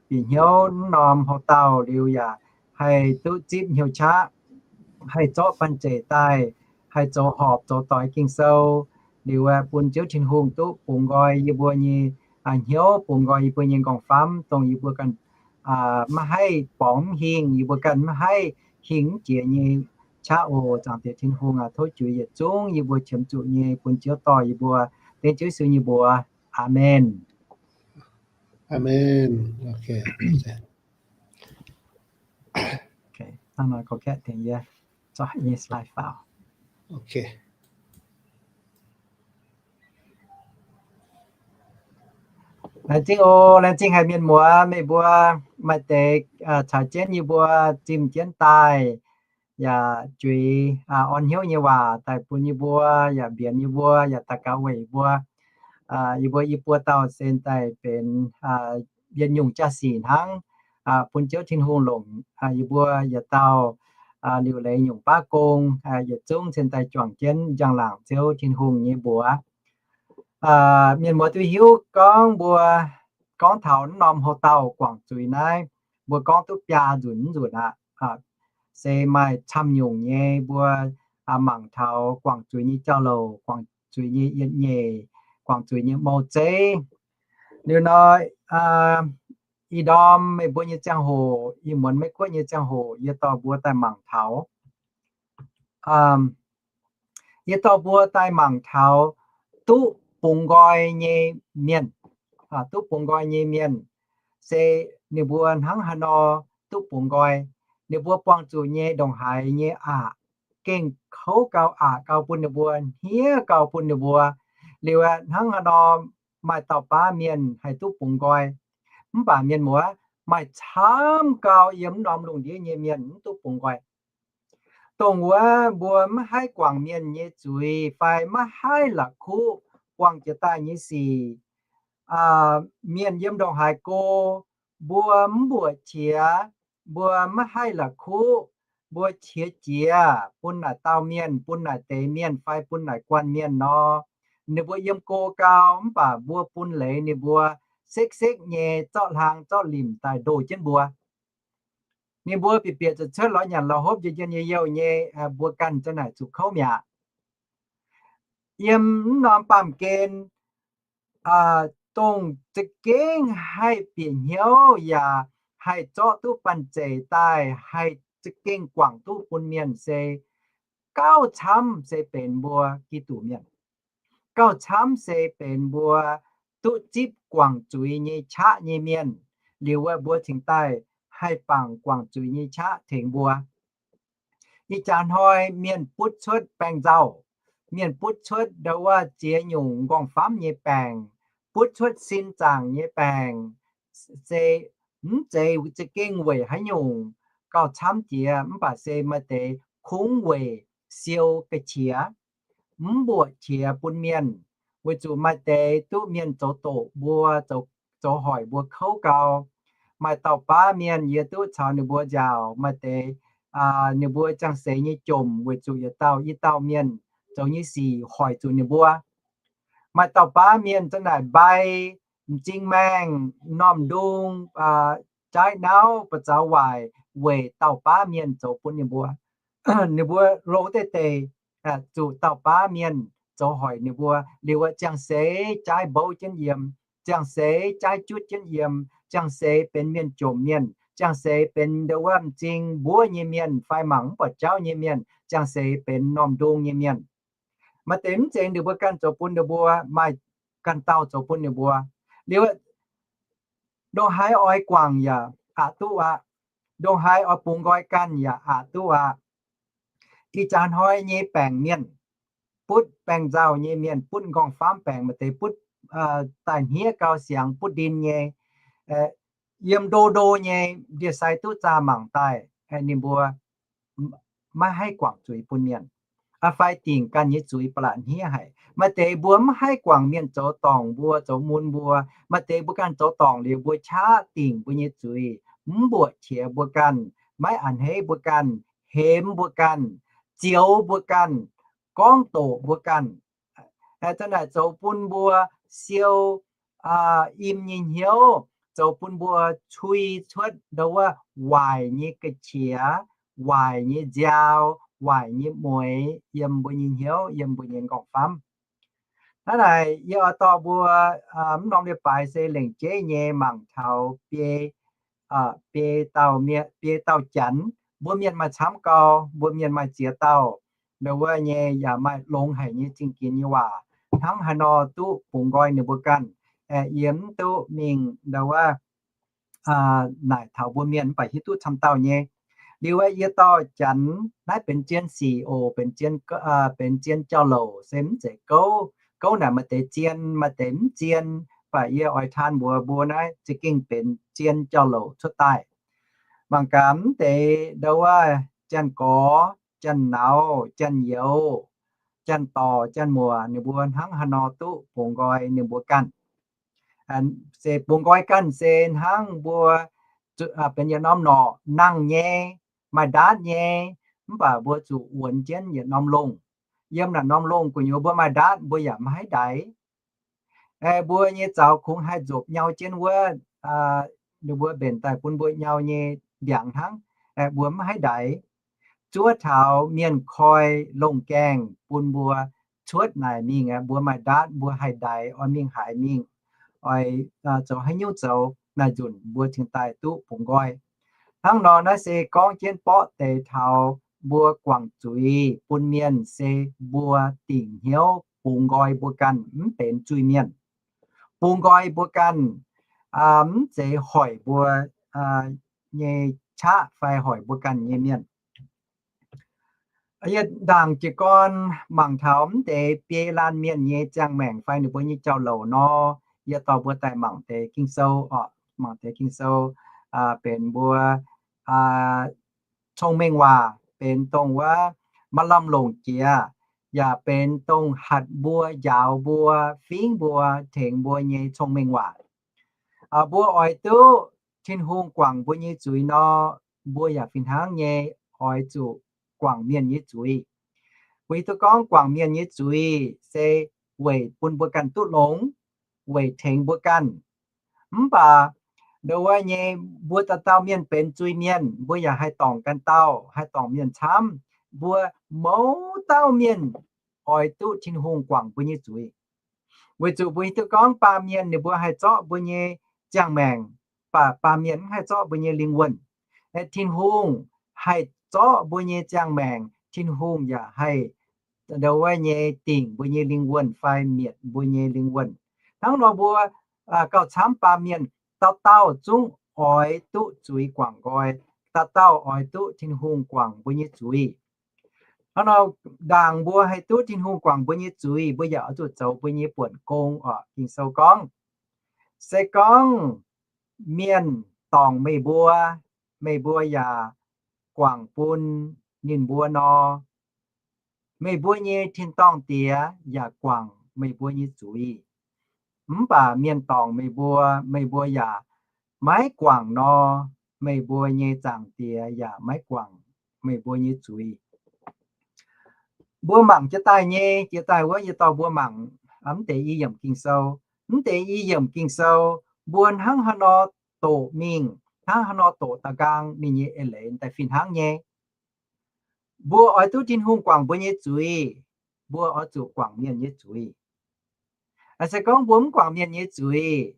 bieqc hnyouv mv norm houc dauh liuz yaac haih duqv zipv hnyouv qaqv, haih zorqv banh zeic daaih, haih zoux horpc zoux doix Ging-Sou, liuz aeqv, bun Ziouv Tin-Hungh duqv bungx nqoi yie mbuo nyei hnyouv, bungx nqoi yie mbuo nyei nqorngv-famv, dongh yie mbuo ganh maiv haih borngz mv hingh, yie mbuo ganh maiv haih hingh mv jiex nyei qaqv oc. Zaangc Diex Tin-Hungh aac, tov juix yietc zungv yie mbuo qiemx zuqc nyei bun Ziouv dorh yie mbuo. Dengv Ziouv Yesu nyei mbuox. Aamen. Aamen. Laengz zingh oc, laengz zingh haic mienh muoz, meih mbuo maaih deix caux jienv yie mbuo zimh jienv daaih, yaac juix orn hnyouv nyei waac daaih bun yie mbuo, yaac mbienx yie mbuo, yaac daux gaux weic yie mbuo. Yie mbuo i buo dauh se daaih benx njien-nyungc jaa-sic hnangv, bun Ziouv Tin-Hungh longc yie mbuo yietc dauh liuc leiz nyungc baav gong, yietc zungv cingx daaih juangc jienv njang-laangc Ziouv Tin-Hungh nyei mbuox. Mienh muoz duqv hiuv gorngv mbuo gorngv taux norm houc dauh guangc zuiz naaiv, mbuo gorngv duqv biaa nzunc nzunc aqv. Se maaih camv nyungc nyei mbuo mangc taux guangc zuiz nyei jauv-louc, guangc zuiz nyei yietc nyeic, guangc zuiz nyei mou zeiv. Liuz nor, ih ndorm meih mbuo nyei ziangh hoc, ih muonz Meiv Guoqv nyei ziangh hoc, yie dorh mbuo daaih mangc taux Yie dorh mbuo daaih mangc taux duqv bungx nqoi nyei mienh. Duqv bungx nqoi nyei mienh se ninh mbuo hnangv haaix nor duqv bungx nqoi. Ninh mbuo buangh zuqc nyei ndongc haaix nyei aqc gengh kouv gau, aqc gau bun ninh mbuo, hniev gau bun ninh mbuo. Liuz aeqv, hnangv haaix nor maaih dauh baav mienh haih duqv bungx nqoi, mv baac mienh muoz, maaih camv gau yiem mv norm lungh ndiev nyei mienh mv duqv bungx nqoi. Dongh wuov mbuo maiv haih guangc mienh nyei zuiz fai maiv haih la'kuqv buangh jiex daaih nyei sic, mienh yiem ndongc haaix go, mbuo mv mbuoqc qiex, mbuo maiv haih la'kuqv, mbuo qiex jiez bun naaic dauh mienh, bun naaic deix mienh fai bun naaic guanh mienh nor, ninh mbuo yiem go gau, mv baac mbuo bun leiz ninh mbuo sekv-sekv nyei zorqv hlang zorqv limc daaih ndoh jienv mbuo. Ninh mbuo bieqc bieqc zuqc cuotv lorz nyanc lorz hopv, njien-youh njien-youh nyei, mbuo ganh za'naaic zuqc kouv mi'aqv. Yiem mv norm baamh gen, dongh za'gengh haih bieqc hnyouv yaac haih zorqv duqv banh zeic daaih, haih za'gengh guangc duqv bun mienh se gauh camv se benx mbuo Giduc mienh. Gauh camv se benx mbuo duqv zipv guangc zuiz nyei qaqv nyei mienh. Liuz wuov mbuo cingx daaih haih bangc guangc zuiz nyei qaqv tengx mbuo. Ih jaax hnoi mienh butv cuotv baengh nzauh, mienh butv cuotv ndo wuov ziex nyungc nqorngv-famv nyei baengc, butv cuotv sin zaangc nyei baengc, se mv zeiz za'gengh weic haaix nyungc gauh camv jiex, mv baac se maaih deix kungx weic siou ga'qiex, mv mbuoqc qiex bun mienh, weic zuqc maaih deix duqv mienh zoux doqc mbuo, zoux hoic mbuo kouv gau. Maaih dauh baav mienh yie duqv caux ninh mbuo nziaauc, maaih deix ninh mbuo ziangh seix nyei jomc weic zuqc yietc dauh i dauh mienh zoux nyei sic hoic zuqc ninh mbuo. Maaih dauh baav mienh zanc naaic mbai, m'zing maengh, m'normh ndung, jaaiv nauv, ba'zaux waaic weic dauh baav mienh zoux bun ninh mbuo. Ninh mbuo longx deix deix, zuqc dauh baav mienh zoux hoic ninh mbuo. Liuz ziangh seix jaaiv mbouv jienv yiem, ziangh seix jaaiv jutv jienv yiem, ziangh seix benx mienh jomc mienh, ziangh seix benx ndo wuov m'zing mbuov nyei mienh fai mangc mv buatc jauv nyei mienh, ziangh seix benx m'normh ndung nyei mienh. Maaih deix mv zeiz ninh mbuo ganh zoux bun ninh mbuo, maaih ganh dauh zoux bun ninh mbuo. Liuz ndongc haaix oix guangc yaac aqc duqv aqv. Ndongc haaix oix bungx nqoi ganh yaac aqc duqv aqv. Ih jaax hnoi nyei baengc mienh, butv baengh nzauh nyei mienh, butv m'nqorngv-famv baengc, maaih deix butv daaih hniev gau siangx butv ndin nyei, yiem ndo ndo nyei ndie-sai duqv zaah mangc daaih, ninh mbuo maiv haih guangc zuiz bun mienh, fai dingc ganh nyei zuiz ba'laqc hniev haic. Maaih deix mbuo mv haih guangc mienh zoux dorngc mbuo, zoux mun mbuo. Maaih deix mbuo ganh zoux dorngc liuz mbuo qaqv dingc mbuo nyei zuiz, mv mbuoqc qiex mbuo ganh, maiv a'hneiv mbuo ganh, hemx mbuo ganh, zioux mbuo ganh, gorngv doqc mbuo ganh. Zanc naaic zoux bun mbuo siou im nyei hnyouv, zoux bun mbuo cui cuotv ndo wuov waaic nyei ga'qiex, waaic nyei nziaaux, waaic nyei mueix yiem mbuo nyei hnyouv, yiem mbuo nyei m'nqorngv-famv. Hnangv naaic yie oix dorh mbuo mv norm leiz-baaix se lengc jeiv nyei mangc taux biei, biei dauh mienh, biei dauh janx. Mbuo mienh maaih camv gau, mbuo mienh maaih ziex dauh, ndo wuov nyei yaac maaih longx haic nyei zingh ginx nyei waac. Hnangv haaix nor duqv bungx nqoi ninh mbuo ganh, yie mv duqv mingh ndo wuov naaic taux mbuo mienh mv baac hiuv duqv camv dauh nyei. Liuz wuov yie dorh janx naaiv benx zien sic oc, benx zien, benx zien jauv-louc se mv zeiz gouv. Gouv naaic maaih deix zien, maaih deix mv zien, mv baac yie oix taan mbuox mbuo naaiv za'gengh benx zien jauv-louc cuotv daaih. Mangc gaax mv deix ndo wuov janx-gorx, janx-nauz, janx-youz, janx-dorc, janx-muoc ninh mbuo hnangv haaix nor duqv bungx nqoi ninh mbuo ganh. Se bungx nqoi ganh se hnangv mbuo benx yietc norm norqc nangh nyei, maaih ndaatv nyei, mv baac mbuo zuqc wuonx jienv yietc norm longh. Yiem naaic norm longh gu'nyuoz mbuo maaih ndaatv mbuo yaac maiv haih ndaix. Mbuo nyei zaux kungx haih nzopc nyau jienv wuov, ninh mbuo mbenc daaih bun mbuo nyau nyei ndiangx hnangv, mbuo mv haih ndaix. Zuov taux mienh koi longh gaengh bun mbuo cuotv naaic mingh aqv. Mbuo maaih ndaatv mbuo haih ndaix oix mingh haaix mingh, oix zoux haaix nyungc zoux naaic nzunc mbuo cingx daaih duqv bungx nqoi. Hnangv nor naaiv se gorngv jienv borqv deix taux mbuo guangc zuiz bun mienh se mbuo dingc hnyouv bungx nqoi mbuo ganh mv benx zuiz-mienh. Bungx nqoi mbuo ganh mv zeiz hoic mbuo nyei qaqv fai hoic mbuo ganh nyei mienh. Yie ndaangc jiez gorn mangc taux mv deix biei laanh mienh nyei ziangh maengc fai ninh mbuo nyei jauv-louc nor, yie dorh mbuo daaih mangc deix Ging-Sou oc. Mangc deix Ging-Sou benx mbuo cong-mengh waac, benx dongh wuov maaih lamh longc jiex, yaac benx dongh hatc mbuo, njaaux mbuo, fingx mbuo, tengx mbuo nyei cong-mengh waac. Mbuo oix duqv Tin-Hungh guangc mbuo nyei zuiz nor, mbuo yaac fih hnangv nyei oix zuqc guangc mienh nyei zuiz. Weic duqv gorngv guangc mienh nyei zuiz se weic bun mbuo ganh duqv longx, weic tengx mbuo ganh. Mv baac ndo wuov nyei, mbuo dauh dauh mienh benx zuiz-mienh, mbuo yaac haih dorngc ganh dauh, haih dorngc mienh camv. Mbuo mouz dauh mienh oix duqv Tin-Hungh guangc mbuo nyei zuiz. Weic zuqc mbuo hiuv duqv gorngv baamh mienh ninh mbuo haih zorqv mbuo nyei ziangh maengc, mv baac baamh mienh mv haih zorqv mbuo nyei lingh wuonh. Tin-Hungh haih zorqv mbuo nyei ziangh maengc, Tin-Hungh yaac haih ndo wuov nyei dingc mbuo nyei lingh wuonh fai mietc mbuo nyei lingh wuonh. Hnangv nor mbuo gauh camv baamh mienh dauh dauh zungv oix duqv zuiz guangc nqoi, dauh dauh oix duqv Tin-Hungh guangc mbuo nyei zuiz. Hnangv nor ndaangc mbuo haih duqv Tin-Hungh guangc mbuo nyei zuiz, mbuo yaac oix zuqc zoux mbuo nyei buonc gong oc. Ging-Sou gorngv, se gorngv mienh dorngc meih mbuo, meih mbuo yaac guangc bun ninh mbuo nor, meih mbuo nyei tin-dorngh Diex yaac guangc meih mbuo nyei zuiz. Mv baac mienh dorngc meih mbuo, meih mbuo yaac maiv guangc nor, meih mbuo nyei Zaangc Diex yaac maiv guangc meih mbuo nyei zuiz. Mbuo mangc jiex daaih nyei, jiex daaih wuov yie dorh mbuo mangc mv deix i yiemc Ging-Sou. Mv deix i yiemc Ging-Sou, mbuo hnangv haaix nor doqc mingh, hnangv haaix nor doqc da'nqaang ninh nyei eix leiz daaih fih hnangv nyei. Mbuo oix duqv Tin-Hungh guangc mbuo nyei zuiz, mbuo oix zuqc guangc mienh nyei zuiz. Se gorngv mbuo mv guangc mienh nyei zuiz,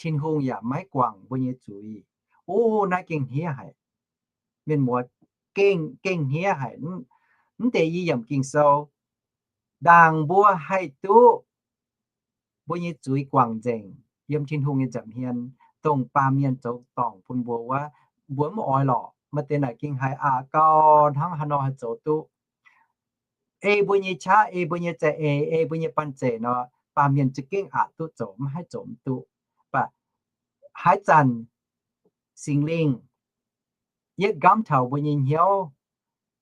Tin-Hungh yaac maiv guangc mbuo nyei zuiz. O, naaiv gengh hniev haic. Mienh muoz, gengh, gengh hniev haic. Mv deix i yiemc Ging-Sou, ndaangc mbuo haih duqv mbuo nyei zuiz guangc nzengc yiem Tin-Hungh nyei nza'hmien, hien dongh baamh mienh zoux dorngc bun mbuo wuov, mbuo mv oix lorqc. Maaih deix naaic gengh haiz aqc gau, hnangv haaix nor haih zoux duqv. Ei mbuo nyei qaqv, ei mbuo nyei za'eix, ei mbuo nyei banh zeic nor, baamh mienh za'gengh aqc duqv zoux, mv haih zoux mv duqv. Mv baac haaix zanc Singx Lingh yietv nqamv taux mbuo nyei hnyouv,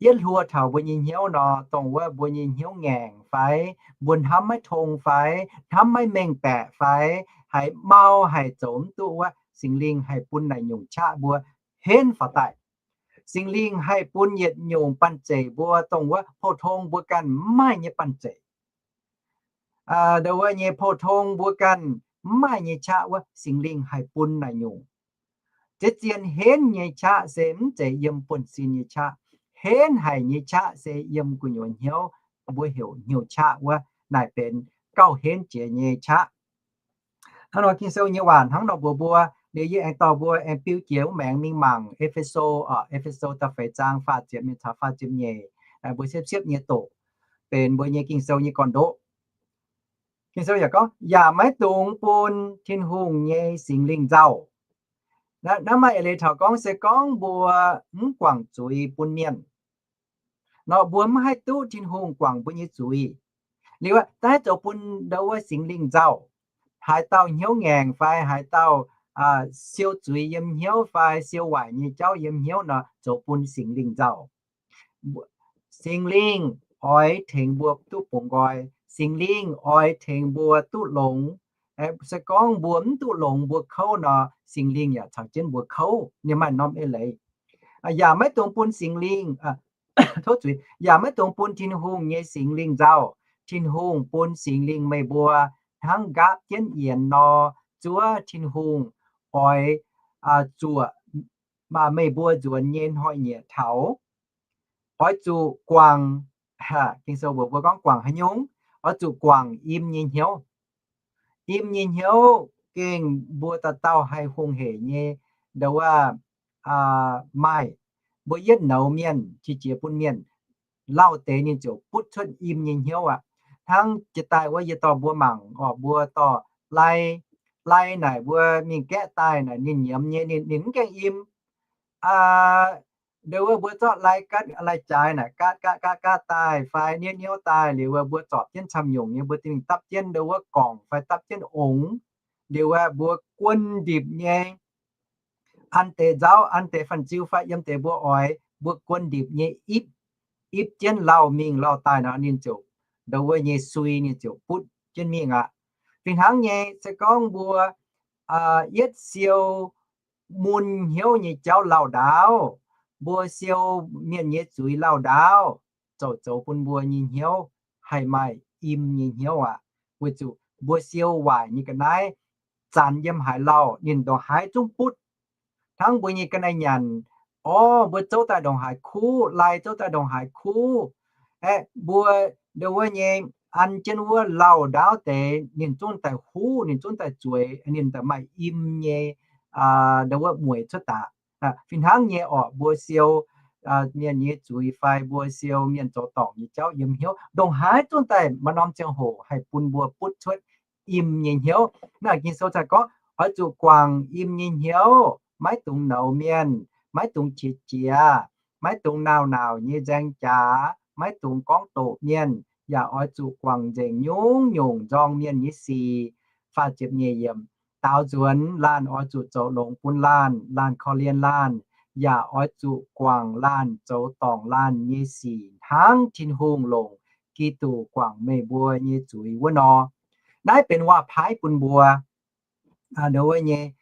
yietv hluo taux mbuo nyei hnyouv nor, dongh wuov mbuo nyei hnyouv ngaengc fai, mbuo hnamv maiv tong fai, hnamv maiv mengh baeqc fai, haiz mau haic zoux mv duqv wuov, Singx Lingh haih bun naaic nyungc qaqv mbuo henv faaux daaih. Singx Lingh haih bun yietc nyungc banh zeic mbuo, dongh wuov pou-tong mbuo ganh mv maaih nyei banh zeic, ndo wuov nyei pou-tong mbuo ganh mv maaih nyei qaqv wuov, Singx Lingh haih bun naaic nyungc. Ziex zien henv nyei qaqv se mv zeiz yiem buonv-sin nyei qaqv. Henv haic nyei qaqv se yiem gu'nyuoz hnyouv, mbuo heuc hnyouv qaqv wuov, naaic benx gauh henv jiex nyei qaqv. Hnangv nor Ging-Sou nyei waac hnangv nor mbuox mbuo, liuz yie aengx dorh mbuo aengx biu jiex wuov maengx mingh mangc E^fe^so, E^fe^so da'feix zaang faah ziepc mingh taux faah ziepc nyeic, mbuo siepv-siepv nyei doqc, benx mbuo nyei Ging-Sou nyei gorn-ndoqv. Ging-Sou yaac gorngv, yaac maiv dungx bun Tin-Hungh nyei Singx Lingh nzauh. Naaiv maaih eix leiz taux gorngv se gorngv mbuo mv guangc zuiz bun mienh nor, mbuo mv haih duqv Tin-Hungh guangc mbuo nyei zuiz. Liuz aqv, daaih zoux bun ndo wuov Singx Lingh nzauh. Haaix dauh hnyouv ngaengc fai haaix dauh siou zuiz yiem hnyouv fai siou waaic nyei jauv yiem hnyouv nor, zoux bun Singx Lingh nzauh. Singx Lingh oix tengx mbuo duqv bungx nqoi. Singx Lingh oix tengx mbuo duqv longx. Se gorngv mbuo mv duqv longx, mbuo kouv nor, Singx Lingh yaac caux jienv mbuo kouv. Ninh maaih norm eix leiz. Yaac maiv dungx bun Singx Lingh, tov zuiz, yaac maiv dungx bun Tin-Hungh nyei Singx Lingh nzauh. Tin-Hungh bun Singx Lingh meih mbuo hnangv nqaapv jienv yienx nor, zuov Tin-Hungh oix zuoqc meih mbuo nzuonx nyei hnoi-nyieqc taux. Oix zuqc guangc, Ging-Sou mbuox mbuo gorngv guangc haaix nyungc? Oix zuqc guangc im nyei hnyouv. Im nyei hnyouv gengh mbuo dauh dauh haih hungh heic nyei, ndo wuov, maaih. Mbuo yietv nouz mienh, qiex jiez bun mienh, lauh deix ninh ziouc butv cuotv im nyei hnyouv aqv. Hnangv jiex daaih wuov yie dorh mbuo mangc orqc, mbuo dorh lai, lai naaic mbuo mingh gaeqv daaih naaic ninh nyiemz nyei, ninh, ninh mv gaengh im. Ndo wuov mbuo zorqv lai gaatv lai jaaix naaic gaatv gaatv gaatv gaatv daaih fai niouv niouv daaih liuz, mbuo zorpc jienv camv-nyungc nyei, mbuo dingh dapv jienv ndo wuov gorngc fai dapv jienv ongx. Liuz mbuo guon ndipc nyei, an deix nzauv, an deix fanh ziu fai yiem deix mbuo oix, mbuo guon ndipc nyei ipv, ipv jienv lauh mingh lauh daaih nor, ninh ziouc, ndo wuov nyei sui ninh ziouc butv jienv mingh aqv. Fih hnangv nyei, se gorngv mbuo yietv siou mun hnyouv nyei jauv lauh ndaauv, mbuo siou mienh nyei zuiz lauh ndaauv, ziouc zoux bun mbuo nyei hnyouv haih maaih im nyei hnyouv aqv. Weic zuqc mbuo siou waaic nyei ga'naaiv zanx yiem haaix lauh, ninh ndongc haaix zungv butv. Hnangv mbuo nyei ga'naaiv nyanc, orv, mbuo zouv daaih ndongc haaix kuv, lai zouv daaih ndongc haaix kuv, aeqv, mbuo ndo wuov nyei an jienv wuov lauh ndaauv deix, ninh zungv daaih huv, ninh zungv daaih zueiz, ninh daaih maaih im nyei, ndo wuov mueiz cuotv daaih. Fih hnangv nyei orqc, mbuo siou mienh nyei zuiz fai mbuo siou mienh zoux dorngc nyei jauv yiem hnyouv, ndongc haaix zungv daaih maaih norm ziangh hoc haih bun mbuo butv cuotv im nyei hnyouv. Naaiv Ging-Sou cingx gorngv, oix zuqc guangc im nyei hnyouv, maiv dungx nouz mienh, maiv dungx qiex jiez, maiv dungx naauh naauc nyei nzaeng jaax, maiv dungx gorngv doqc mienh, yaac oix zuqc guangc nzengc nyungc-nyungc nzorng mienh nyei sic. Faah ziepc nyeic yiemc. Daaux nzuonx laanh oix zuqc zoux longx bun laanh, laanh korv-lienh laanh, yaac oix zuqc guangc laanh zoux dorngc laanh nyei sic hnangv Tin-Hungh longc Giduc guangc meih mbuo nyei zuiz wuov nor. Naaiv benx waac-paaiv bun mbuo, ndo wuov nyei,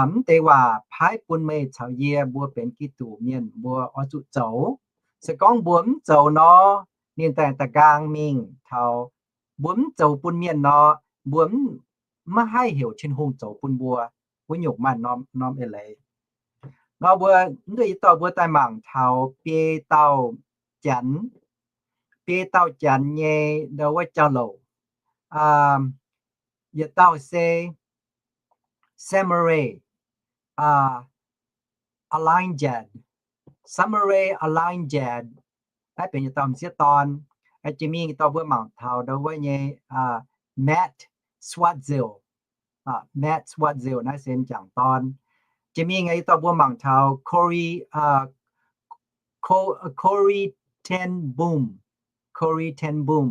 mv deix waac-paaiv bun meih caux yie mbuo benx Giduc mienh mbuo oix zuqc zoux. Se gorngv mbuo mv zoux nor, ninh daaih da'nqaang mingh taux mbuo mv zoux bun mienh nor, mbuo mv, maiv haih heuc Tin-Hungh zoux bun mbuo. Wuov nyungc maaih norm, norm eix leiz. Nor mbuo, mv duqv yietc dauh mbuo daaih mangc taux biei dauh Janx, biei dauh Janx nyei ndo wuov jauv-louc. Yietc dauh se Samaria Elijah, Samaria Elijah, naaiv benx yietc dauh m'sieqv dorn. Jiex mingh yietc dauh mbuo mangc taux ndo wuov nyei Matt Swatzel. Matt Swatzel naaiv se m'jangc dorn. Jiex mingh yietc dauh mbuo mangc taux Corrie, Corrie ten Boom, Corrie ten Boom.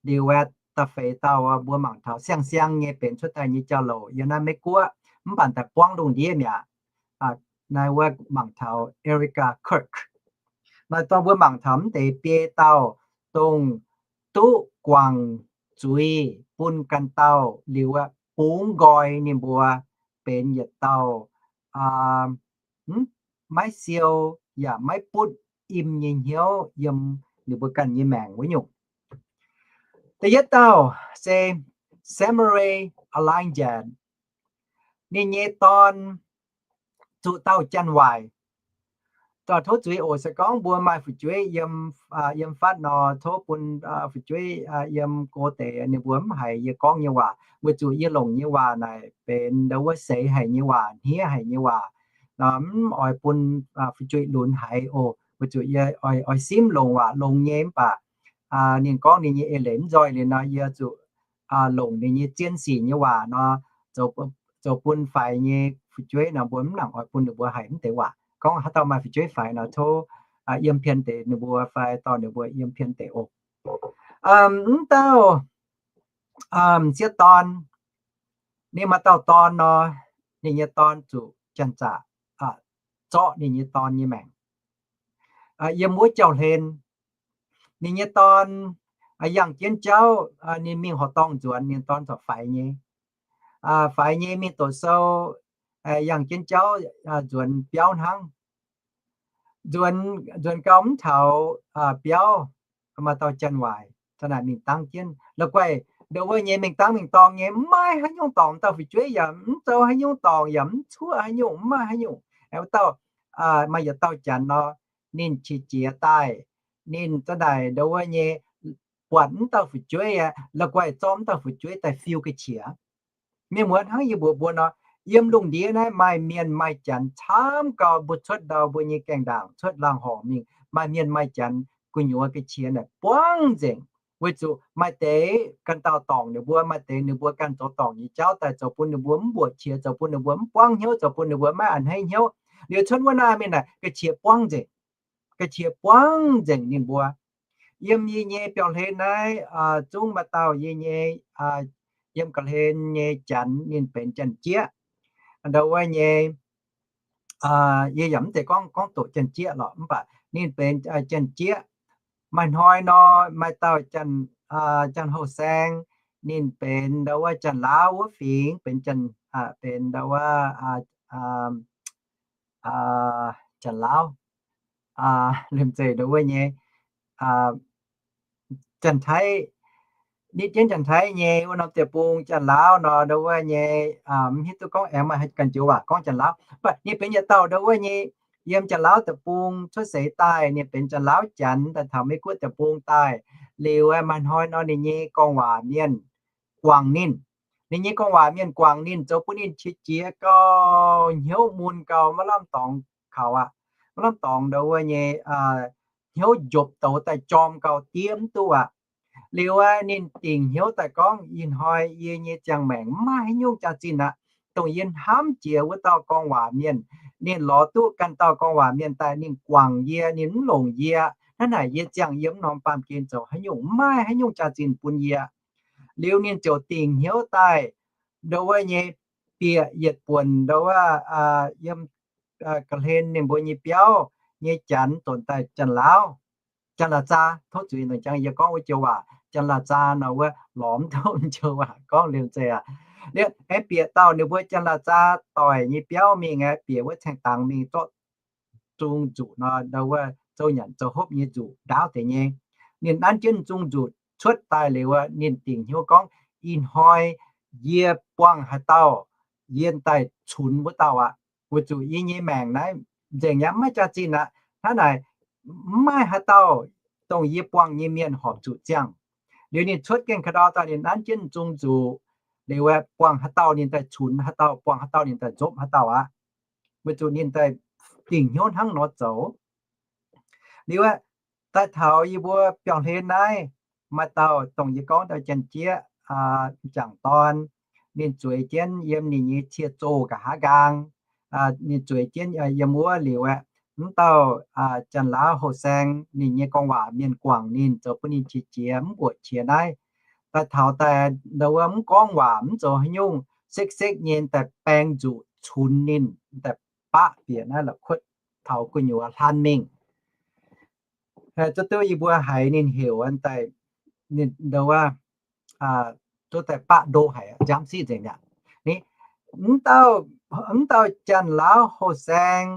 Liuz aeqv, da'feix dauh mbuo mangc taux siang-siang nyei benx cuotv daaih nyei jauv-louc yiem naaiv Meiv Guoqv, mv baac daaih buangv lungh ndiev mi'aqv. Naaiv wuov mangc taux Erica Kirk. Naaiv dorh mbuo mangc taux mv deix biei dauh dongh duqv guangc zuiz bun ganh dauh liuz aeqv, bungx nqoi ninh mbuo benx yietc dauh maiv siou yaac maiv butv im nyei hnyouv yiem ninh mbuo ganh nyei maengc wuov nyungc. Da'yietv dauh se Samaria Elijah. Ninh nyei dorn zuqc dauh janx-waaic. Dorh tov zuiz oc, se gorngv mbuo maaih fu'jueiv yiem, yiem fatv nor, tov bun fu'jueiv yiem go deix ninh mbuo mv haiz yie gorngv nyei waac, weic zuqc yie longc nyei waac naaic benx ndo wuov seix haic nyei waac, hniev haic nyei waac. Mv oix bun fu'jueiv lunx haiz oc, weic zuqc yie oix simv longc waac longx nyei mv baac ninh gorngv ninh nyei eix leiz mv nzoih liuz nor, yie zuqc longc ninh nyei zien sic nyei waac nor, zoux bun faix nyei fu'jueiv nor, mbuo mv nangc oix bun ninh mbuo haiz mv deix waac. Gorngv haaix dauh maaih fu'jueiv faix nor, tov yiem pien deix ninh mbuo fai dorh ninh mbuo yiem pien deix oc. Mv dauh m'sieqv dorn, ninh maaih dauh dorn nor, ninh nyei dorn zuqc janx-zaqc zorqv ninh nyei dorn nyei maengc. Yiem wuov jauv-hlen, ninh nyei dorn yangh jienv jauv, ninh mingh horqc dorngh nzuonx, ninh dorn corc faix nyei. Faix nyei mingh doqc sou, yangh jienv jauv nzuonx biauv hnangv. Nzuonx, nzuonx gau mv taux biauv, maaih dauh janx-waaic za'naaic mingh dangv jienv. La'guaih ndo wuov nyei mingh dangv mingh dorng nyei, mv maaih haaix nyungc dorngc, dauh fu'jueiv yaac mv zoux haaix nyungc dorngc, yaac mv cuoqv haaix nyungc, mv maaih haaix nyungc. Wuov dauh maaih yietc dauh janx nor, ninh qiex jiez daaih, ninh za'naaic ndo wuov nyei buatc mv dauh fu'jueiv aeqv, la'guaih zorqv mv dauh fu'jueiv daaih fiu ga'qiex. Mienh muoz, hnangv yie mbuox mbuo nor, yiem lungh ndiev naaiv maaih mienh maaih janx camv gau, mbuo cuotv ndau mbuo nyei gaengh ndaangc, cuotv laangh horngc mingh, maaih mienh maaih janx gu'nyuoz ga'qiex naaic buangv nzengc. Weic zuqc maaih deix ganh dauh dorngc ninh mbuo, maaih deix ninh mbuo ganh zoux dorngc nyei jauv daaih zoux bun ninh mbuo mv mbuoqc qiex, zoux bun ninh mbuo mv buangv hnyouv, zoux bun ninh mbuo maiv a'hneiv hnyouv. Liuz cuotv wuov naaiv mingh naaic ga'qiex buangv nzengc, ga'qiex buangv nzengc ninh mbuo. Yiem yie nyei biauv-hlen naaiv zungv maaih dauh yie nyei, yiem ga'hlen nyei janx, ninh benx janx-jieqv. Ndo wuov nyei, yie yaac mv zeiz gorngv, gorngv doqc janx-jieqv lorqc, mv baac ninh benx janx-jieqv. Maaih hnoi nor, maaih dauh janx-houh saeng, ninh benx ndo wuov Janx-Laauv wuov fingx, benx, benx ndo wuov Janx-Laauv, liemh zeih ndo wuov nyei, Janx-Taiv, nitv jienv Janx-Taiv nyei wuov norm deic-bung, Janx-Laauv nor, ndo wuov nyei, mv hiuv duqv gorngv aengx maaih ganh joux waac gorngv Janx-Laauv. Mv baac ninh benx yietc dauh ndo wuov nyei, yiem Janx-Laauv deic-bung cuotv seix daaih, ninh benx Janx-Laauv janx daaih taux Meiv-Guoqv deic-bung daaih. Liuz maaih hnoi nor ninh nyei gorngv waac mienh guangc ninh. Ninh nyei gorngv waac mienh guangc ninh, zoux bun ninh qiex jiez gau, hnyouv mun gau, maiv lamh dorngx kaux aqv. Maiv lamh dorngx ndo wuov nyei, hnyouv njopc douz daaih jorm gau, diev mv duqv aqv. Liuz ninh dingc hnyouv daaih gorngv, ih hnoi yie nyei ziangh maengc maiv maaih haaix nyungc jaax-zinh aqv. Dongh yie hnamv jiex wuov dauh gorngv waac mienh, ninh lorz duqv ganh dauh gorngv waac mienh daaih, ninh guangc yie, ninh mv longc yie. Hnangv naaic yie ziangh yie mv norm baamh gen zoux haaix nyungc, maiv maaih haaix nyungc jaax-zinh bun yie. Liuz ninh ziouc dingc hnyouv daaih, ndo wuov nyei, bieqc yietc buonc ndo wuov, yiem ga'hlen ninh mbuo nyei biauv nyei janx donx daaih Janx-Laauv, Janx-La'zaa, tov zuiz nor jangx yie gorngv wuov joux waac, Janx-La'zaa nor wuov lorz mv duqv joux waac gorngv liemh zeih aqv. Liuz aengx bieqc dauh ninh mbuo Janx-La'zaa doic nyei biauv mingh aeqv, bieqc wuov caengx dangx mingh zorqv zung zuqc nor, ndo wuov zoux nyanc zoux hopv nyei nzuqc ndaauv deix nyei. Ninh nanv jienv zung nzuqc cuotv daaih liuz, ninh dingc hnyouv gorngv, ih hnoi yie buangh haaix dauh, yie daaih cunx wuov dauh aqv. Weic zuqc yie nyei maengc naaiv nzengc aqv, maiv jaax-zinh aqv. Hnangv naaic, mv maaih haaix dauh dongh yie buangh nyei mienh horpc zuqc ziangh. Liuz ninh cuotv gaengh ka'ndau daaih, ninh nanv jienv zung nzuqc liuz, buangh haaix dauh ninh daaih cunx haaix dauh, buangh haaix dauh ninh daaih nzopv haaix dauh aqv. Weic zuqc ninh daaih dingc hnyouv hnangv nor zoux. Liuz aeqv, daaih taux yie mbuo biauv-hlen naaiv, maaih dauh dongh yie gorngv dauh janx-jieqv m'jangc dorn, ninh zueiz jienv yiem ninh nyei cie-zoh nqa'haav nqaang. Ninh zueiz jienv yiem wuov liuz aeqv, mv dauh Janx-Laauv Houh Saeng ninh nyei gorngv waac mienh guangc ninh, zoux bun ninh qiex jiez mv mbuoqc qiex naaiv. Daaih taux daaih ndau wuov mv gorngv waac mv zoux haaix nyungc, sekv-sekv nyei daaih baeng nzuqc cunx ninh, daaih baqv bieqc naaiv la'kuotv taux gu'nyuoz hlan mingh. Zuov duqv yie mbuo haiz ninh heuc daaih, ninh ndau wuov, zuov daaih baqv ndo haic, nziaamv siqv nzengc aqv. Mv dauh Janx-Laauv Houh Saeng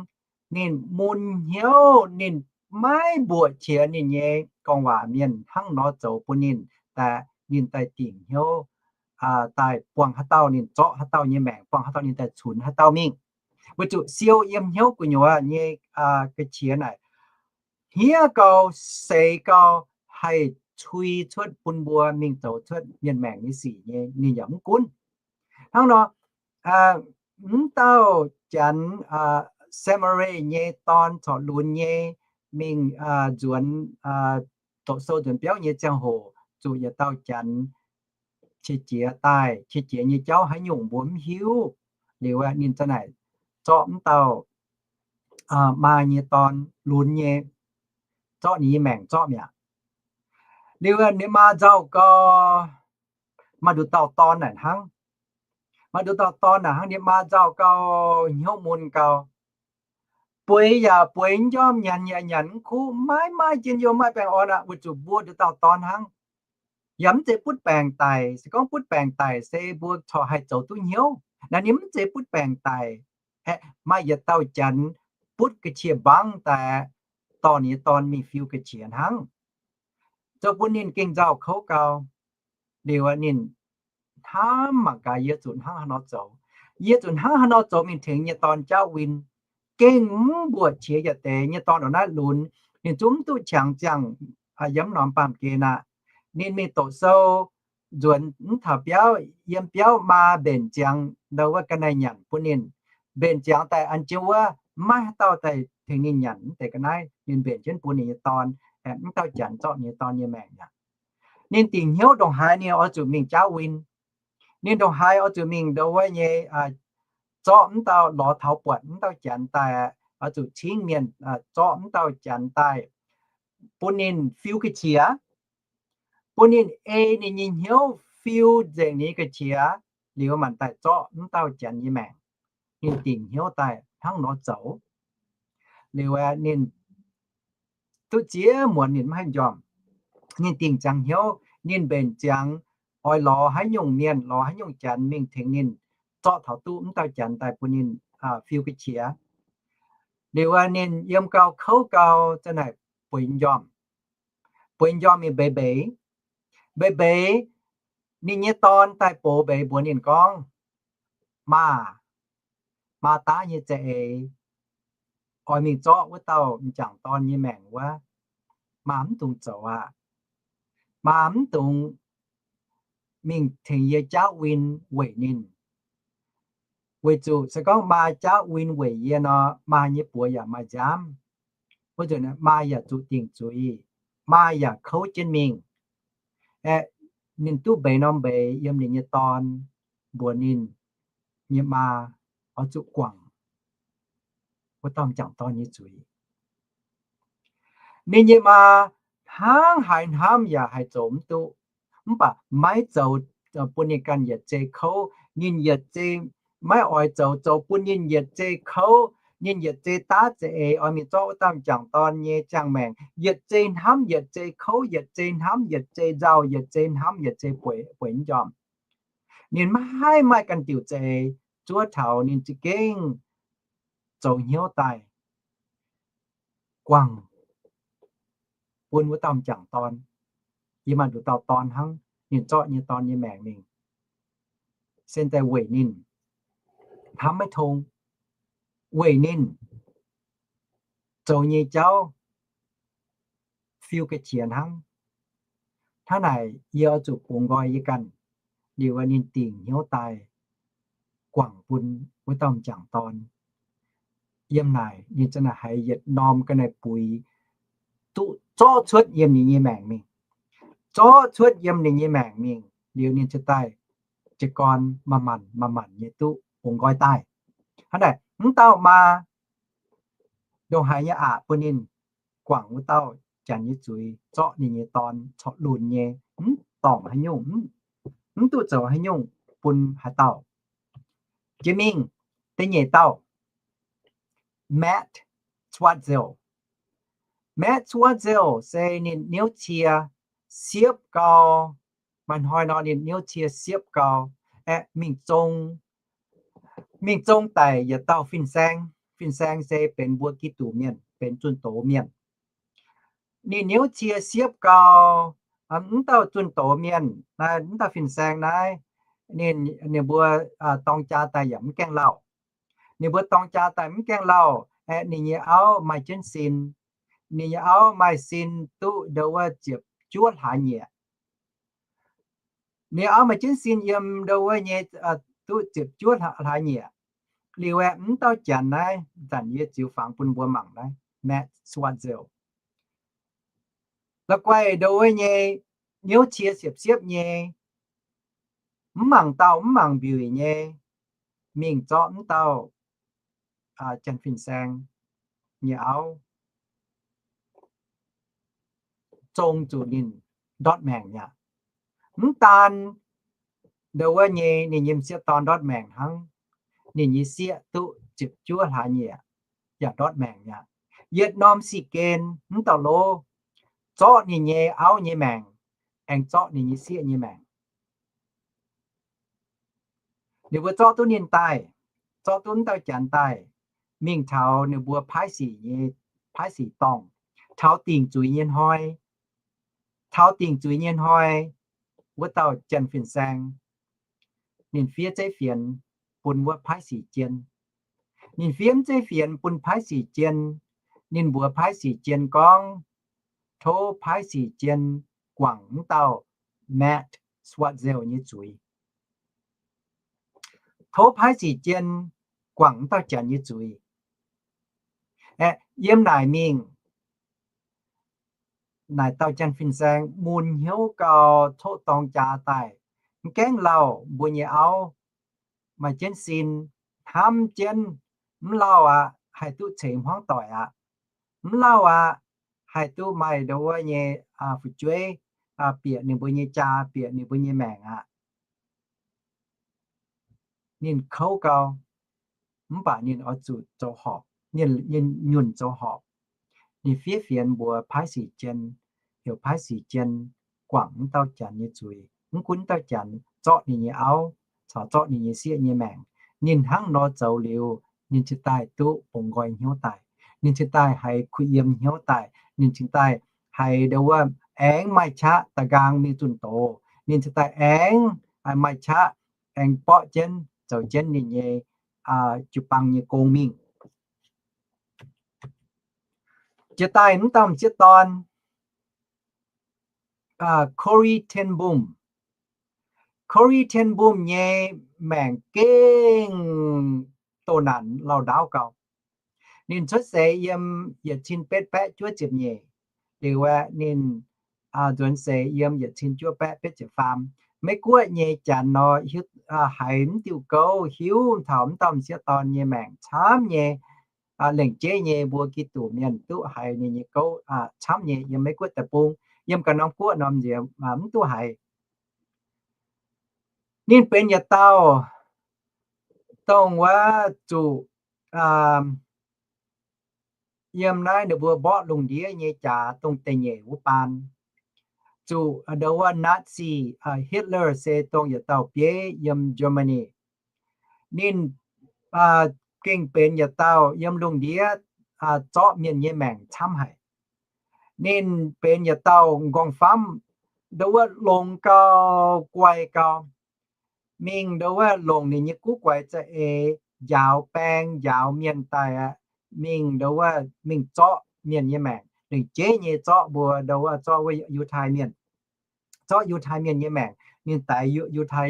ninh mun hnyouv, ninh maiv mbuoqc qiex ninh nyei gorngv waac mienh hnangv nor zoux bun ninh, daaih ninh daaih dingc hnyouv daaih buangh haaix dauh ninh zorqv haaix dauh nyei maengc, buangh haaix dauh ninh daaih cunx haaix dauh mingh. Weic zuqc siou yiem hnyouv gu'nyuoz nyei ga'qiex naaic, hniev gau, seix gau, haih cui cuotv bun mbuo mingh zoux cuotv mienh maengc nyei sic nyei, ninh yaac mv gunv. Hnangv nor, mv dauh Janx, Samaria nyei dorn corc lunx nyei mingh nzuonx doqc sou nzuonx biauv nyei ziangh hoc, zuqc yietc dauh Janx qiex jiez daaih. Qiex jiez nyei jauv haaix nyungc mbuo mv hiuv. Liuz ninh za'naaic zorqv mv dauh maa nyei dorn lunx nyei, zorqv ninh nyei maengc zorqv mi'aqv. Liuz ninh maa nzauh gau, maaih nduqc dauh dorn naaic hnangv. Maaih nduqc dauh dorn naaic hnangv, ninh maa nzauh gau, hnyouv mun gau. Bueix yaac bueix njormh, nyanc yaac nyanc mv kuv, maiv maaih njien-youh, maaih baengh orn aqv, weic zuqc mbuo nduqc dauh dorn hnangv. Yaac mv zeiz butv baengc daic. Se gorngv butv baengc daic se mbuo corc haih zoux duqv hnyouv. Naaiv ninh mv zeiz butv baengc daic. Aeqv, maaih yietc dauh Janx butv ga'qiex mbangv daaih, dorh ninh nyei dorn mingh fiu ga'qiex hnangv. Zoux bun ninh gengh nzauh kouv gau. Liuz ninh hnamv mangc gaax, yie zuqc hnangv haaix nor zoux. Yie zuqc hnangv haaix nor zoux mingh tengx nyei dorn jaauv win. Gengh mv mbuoqc qiex yietc deix nyei dorn ndongc naaiv lunx. Ninh zungv mv duqv qangx ziangh yiem norm baamh gen aqv. Ninh mingh doqc sou, nzuonx mv taux biauv, yiem biauv maa mbenc ziangx ndau wuov ga'naaiv nyanc bun ninh. Mbenc ziangx daaih an jienv wuov, maiv haaix dauh daaih tengx ninh nyanc mv deix ga'naaiv. Ninh mbenc jienv bun ninh nyei dorn, aeqv, mv dauh Janx zorqv ninh nyei dorn nyei maengc aqv. Ninh dingc hnyouv ndongc haaix ninh oix zuqc mingh jaauv win. Ninh ndongc haaix oix zuqc mingh ndau wuov nyei zorqv mv dauh, lorz taux buatc mv dauh Janx daaih, oix zuqc cingv mienh zorqv mv dauh Janx daaih bun ninh fiu ga'qiex, bun ninh ei ninh nyei hnyouv fiu nzengc ninh nyei ga'qiex, liuz maanc daaih zorqv mv dauh Janx nyei maengc. Ninh dingc hnyouv daaih hnangv nor zoux. Liuz ninh duqv ziex muonz ninh maiv haih njormh. Ninh dingc ziangx hnyouv, ninh mbenc ziangx oix lorz haaix nyungc mienh, lorz haaix nyungc Janx mingh tengx ninh zorqv taux duqv mv dauh Janx daaih bun ninh fiu ga'qiex. Liuz ninh yiem gau kouv gau, za'naaic bueix njormh. Bueix njormh mingh mbeix mbeix. Mbeix mbeix, ninh nyei dorn daaih box mbeix mbuox ninh gorngv, Maa, maa daav nyei za'eix oix mingh zorqv wuov dauh m'jangc dorn nyei maengc wuov, maa mv dungx zoux aqv. Maa mv dungx mingh tengx yie jaauv win weic ninh. Weic zuqc se gorngv maa jaauv win weic yie nor, maa nyei buoz yaac maaih nziaamv. Wuov zanc maa yaac zuqc dingc zuiz, maa yaac kouv jienv mingh. Aeqv, ninh duqv mbeix norm mbeix yiem ninh nyei dorn mbuox ninh nyei maa oix zuqc guangc wuov dauh m'jangc dorn nyei zuiz. Ninh nyei maa hnangv haaix hnamv yaac haaix zoux mv duqv. Mv baac maiv zoux bun ninh ganh yietc zei kouv. Ninh yietc zei maiv oix zoux, zoux bun ninh yietc zei kouv. Ninh yietc zei daav za'eix oix mingh zorqv wuov dauh m'jangc dorn nyei ziangh maengc, yietc zei hnamv yietc zei kouv, yietc zei hnamv yietc zei nzauh, yietc zei hnamv yietc zei bueix, bueix mv njormh. Ninh maiv haih maaih ganh diuc za'eix zuov taux ninh za'gengh zoux hnyouv daaih guangc bun wuov dauh m'jangc dorn. Yie maaih nduqc dauh dorn hnangv, ninh zorqv nyei dorn nyei maengc mingh. Se daaih weic ninh hnamv maiv tong, weic ninh zoux nyei jauv fiu ga'qiex hnangv. Hnangv naaic yie oix zuqc bungx nqoi yie ganh, liuz ninh dingc hnyouv daaih guangc bun wuov dauh m'jangc dorn. Yiem naaic ninh za'naaic haiz yietc norm ga'naaiv-buix duqv zorqv cuotv yiem ninh nyei maengc mingh, zorqv cuotv yiem ninh nyei maengc mingh, liuz ninh ziouc daaih jiez gorn manc-manc manc-manc nyei duqv bungx nqoi daaih. Hnangv naaic, mv dauh maa ndongc haaix nyei aqc bun ninh guangc wuov dauh janx nyei zuiz, zorqv ninh nyei dorn corc lunx nyei, mv dorngc haaix nyungc, mv duqv zoux haaix nyungc bun haaix dauh. Jiex mingh da'nyeic dauh, Matt Swartzell. Matt Swartzell se ninh niouv cie siepv gau. Maaih hnoi nor ninh niouv cie siepv gau, aeqv, mingh zong, mingh zong daic yietc dauh fin-saeng. Fin-saeng se benx mbuo Giduc mienh, benx zunh doz mienh. Ninh niouv cie siepv gau, mv dauh zunh doz mienh naaiv, mv dauh fin-saeng naaiv, ninh, ninh mbuo dorng jaa daaih yaac mv gaengh lauh. Ninh mbuo dorng jaa daaih mv gaengh lauh, aeqv, ninh nyei auv maaih jienv sin. Ninh nyei auv maaih sin duqv ndo wuov ziepc juov hlaax nyieqc. Ninh auv maaih jienv sin yiem ndo wuov nyei duqv ziepc juov hlaax nyieqc. Liuz aeqv, mv dauh janx naaiv, zanc yie ziux fangx bun mbuo mangc naaiv, Matt Swartzell, la'guaih ndo wuov nyei niouv cie siepv-siepv nyei, mv mangc dauh mv mangc mbiuic nyei, mingh zorqv mv dauh janx fin-saeng nyei auv, zong zuqc ninh ndortv maengc mi'aqv. Mv daan ndo wuov nyei ninh nyei m'sieqv dorn ndortv maengc hnangv, ninh nyei sieqv duqv ziepc juov hlaax nyieqc yaac ndortv maengc mi'aqv. Yietc norm sic gen mv dauh lov zorqv ninh nyei auv nyei maengc, aengx zorqv ninh nyei sieqv nyei maengc. Ninh mbuo zorqv duqv ninh daaih, zorqv duqv mv dauh janx daaih, mingh taux ninh mbuo paaiv sic nyei, paaiv sic dorngh, taux dingc zuiz nyei hnoi, taux dingc zuiz nyei hnoi, wuov dauh janx fin-saeng ninh fiev zeiv fienx bun wuov paaiv sic jien. Ninh fiev zeiv fienx bun paaiv sic jien. Ninh mbuox paaiv sic jien gorngv, tov paaiv sic jien guangc mv dauh Matt Swartzell nyei zuiz. Tov paaiv sic jien guangc mv dauh janx nyei zuiz. Aeqv, yiem naaic mingh, naaic dauh janx fin-saeng mun hnyouv gau, coqv dorng jaax daaih, mv gaengh lauh mbuo nyei auv, maaih jienv sin, hnamv jienv, mv lauh aqv, haih duqv ceix hmuangv doic aqv. Mv lauh aqv, haih duqv maaih ndo wuov nyei fu'jueiv bieqc ninh mbuo nyei jaa, bieqc ninh mbuo nyei maengc aqv. Ninh kouv gau, mv baac ninh oix zuqc zoux horpc, ninh nyunc zoux horpc. Ninh fiev fienx mbuox paaiv sic jien, heuc paaiv sic jien guangc mv dauh janx nyei zuiz. Mv gunv mv dauh janx zorqv ninh nyei auv caux zorqv ninh nyei sieqv nyei maengc, ninh hnangv nor zoux liuz, ninh cingx daaih duqv bungx nqoi hnyouv daaih. Ninh cingx daaih haiz kuh yiem hnyouv daaih. Ninh cingx daaih haiz ndo wuov aengx maaih qaqv da'nqaang mingh zunh doz. Ninh cingx daaih aengx maaih qaqv aengx borqv jienv zoux jienv ninh nyei jiu-baang nyei gong mingh. Jiex daaih mv dauh m'sieqv dorn, Corrie ten Boom. Corrie ten Boom nyei maengc gengh doh naanc lauh ndaauv gau. Ninh cuotv seix yiem yietc cin betv baeqv juov ziepc nyeic, liuz aeqv, ninh nzuonx seix yiem yietc cin juov baeqv betv ziepc faam. Meiv Guoqv nyei janx nor, haiz mv diuh gouv hiuv taux mv dauh m'sieqv dorn nyei maengc camv nyei. Lengc jeiv nyei mbuo Giduc mienh duqv haiz ninh nyei gouv camv nyei yiem Meiv Guoqv deic-bung. Yiem ganh norm guoqv norm nziex mv duqv haiz. Ninh benx yietc dauh dongh wuov zuqc yiem naaiv ninh mbuo mborqv lungh ndiev nyei jaax dongh da'nyeic wuov baan, zuqc ndo wuov Nazi, Hitler se dongh yietc dauh bieiv yiem Germany. Ninh gengh benx yietc dauh yiem lungh ndiev zorqv mienh nyei maengc camv haic. Ninh benx yietc dauh m'nqorngv-famv, ndau wuov longx gau, guai gau. Mingh ndau wuov longc ninh nyei guv guaix za'eix njaaux baeng njaaux mienh daaih aqv. Mingh ndau wuov mingh zorqv mienh nyei maengc, lengc jeiv nyei zorqv mbuo ndau wuov zorqv wuov Yiutai mienh, zorqv Yiutai mienh nyei maengc. Ninh daix Yiutai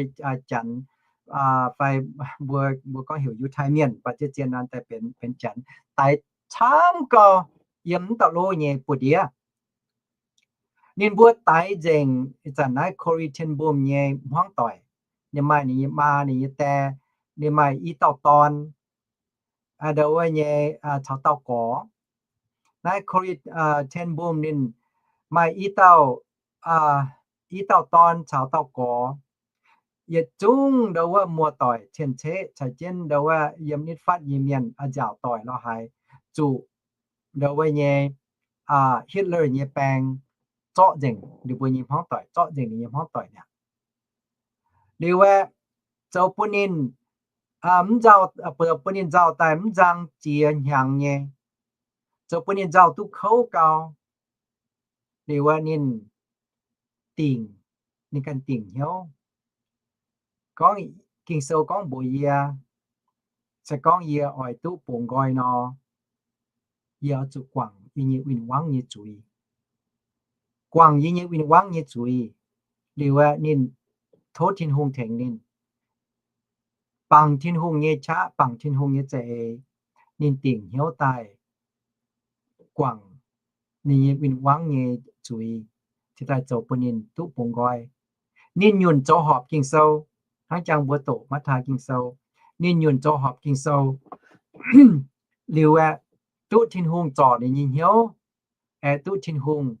Janx, fai mbuo, mbuo gorngv heuc Yiutai mienh, mv baac zien-zien nor daaih benx Janx, daix camv gau yiem mv dauh lov nyei buoz-ndiev. Ninh mbuo daix nzengc ih zanc naaiv Corrie ten Boom nyei hmuangv doic. Ninh maaih ninh nyei maa, ninh nyei die, ninh maaih i dauh dorn, ndau wuov nyei caux dauh gorx. Naaiv Corrie ten Boom ninh maaih i dauh, i dauh dorn caux dauh gorx. Yietc zungv ndau wuov muoz-doic cien-ceqv caux jienv ndau wuov yiem nitv fatv nyei mienh, nziaauc doic lorz haaix, zuqc ndau wuov nyei Hitler nyei baeng zorqv nzengc ninh mbuo nyei hmuangv doic, zorqv nzengc ninh nyei hmuangv doic mi'aqv. Liuz aeqv, zoux bun ninh, mv nzauh, bun ninh nzauh daaih mv nzang jiex hnyangx nyei, zoux bun ninh nzauh duqv kouv gau. Liuz aeqv, ninh dingc, ninh ganh dingc hnyouv. Gorngv Ging-Sou gorngv mbuox yie, se gorngv yie oix duqv bungx nqoi nor, yie oix zuqc guangc yie nyei win-wangv nyei zuiz. Guangc yie nyei win-wangv nyei zuiz. Liuz aeqv, ninh tov Tin-Hungh tengx ninh, bangc Tin-Hungh nyei qaqv, bangc Tin-Hungh nyei za'eix, ninh dingc hnyouv daaih guangc ninh nyei win-wangv nyei zuiz, cingx daaih zoux bun ninh duqv bungx nqoi. Ninh nyunc zoux horpc Ging-Sou, hnangv jangx mbuo doqc Matv^taai Ging-Sou. Ninh nyunc zoux horpc Ging-Sou liuz aeqv, duqv Tin-Hungh zorc ninh nyei hnyouv, aeqv, duqv Tin-Hungh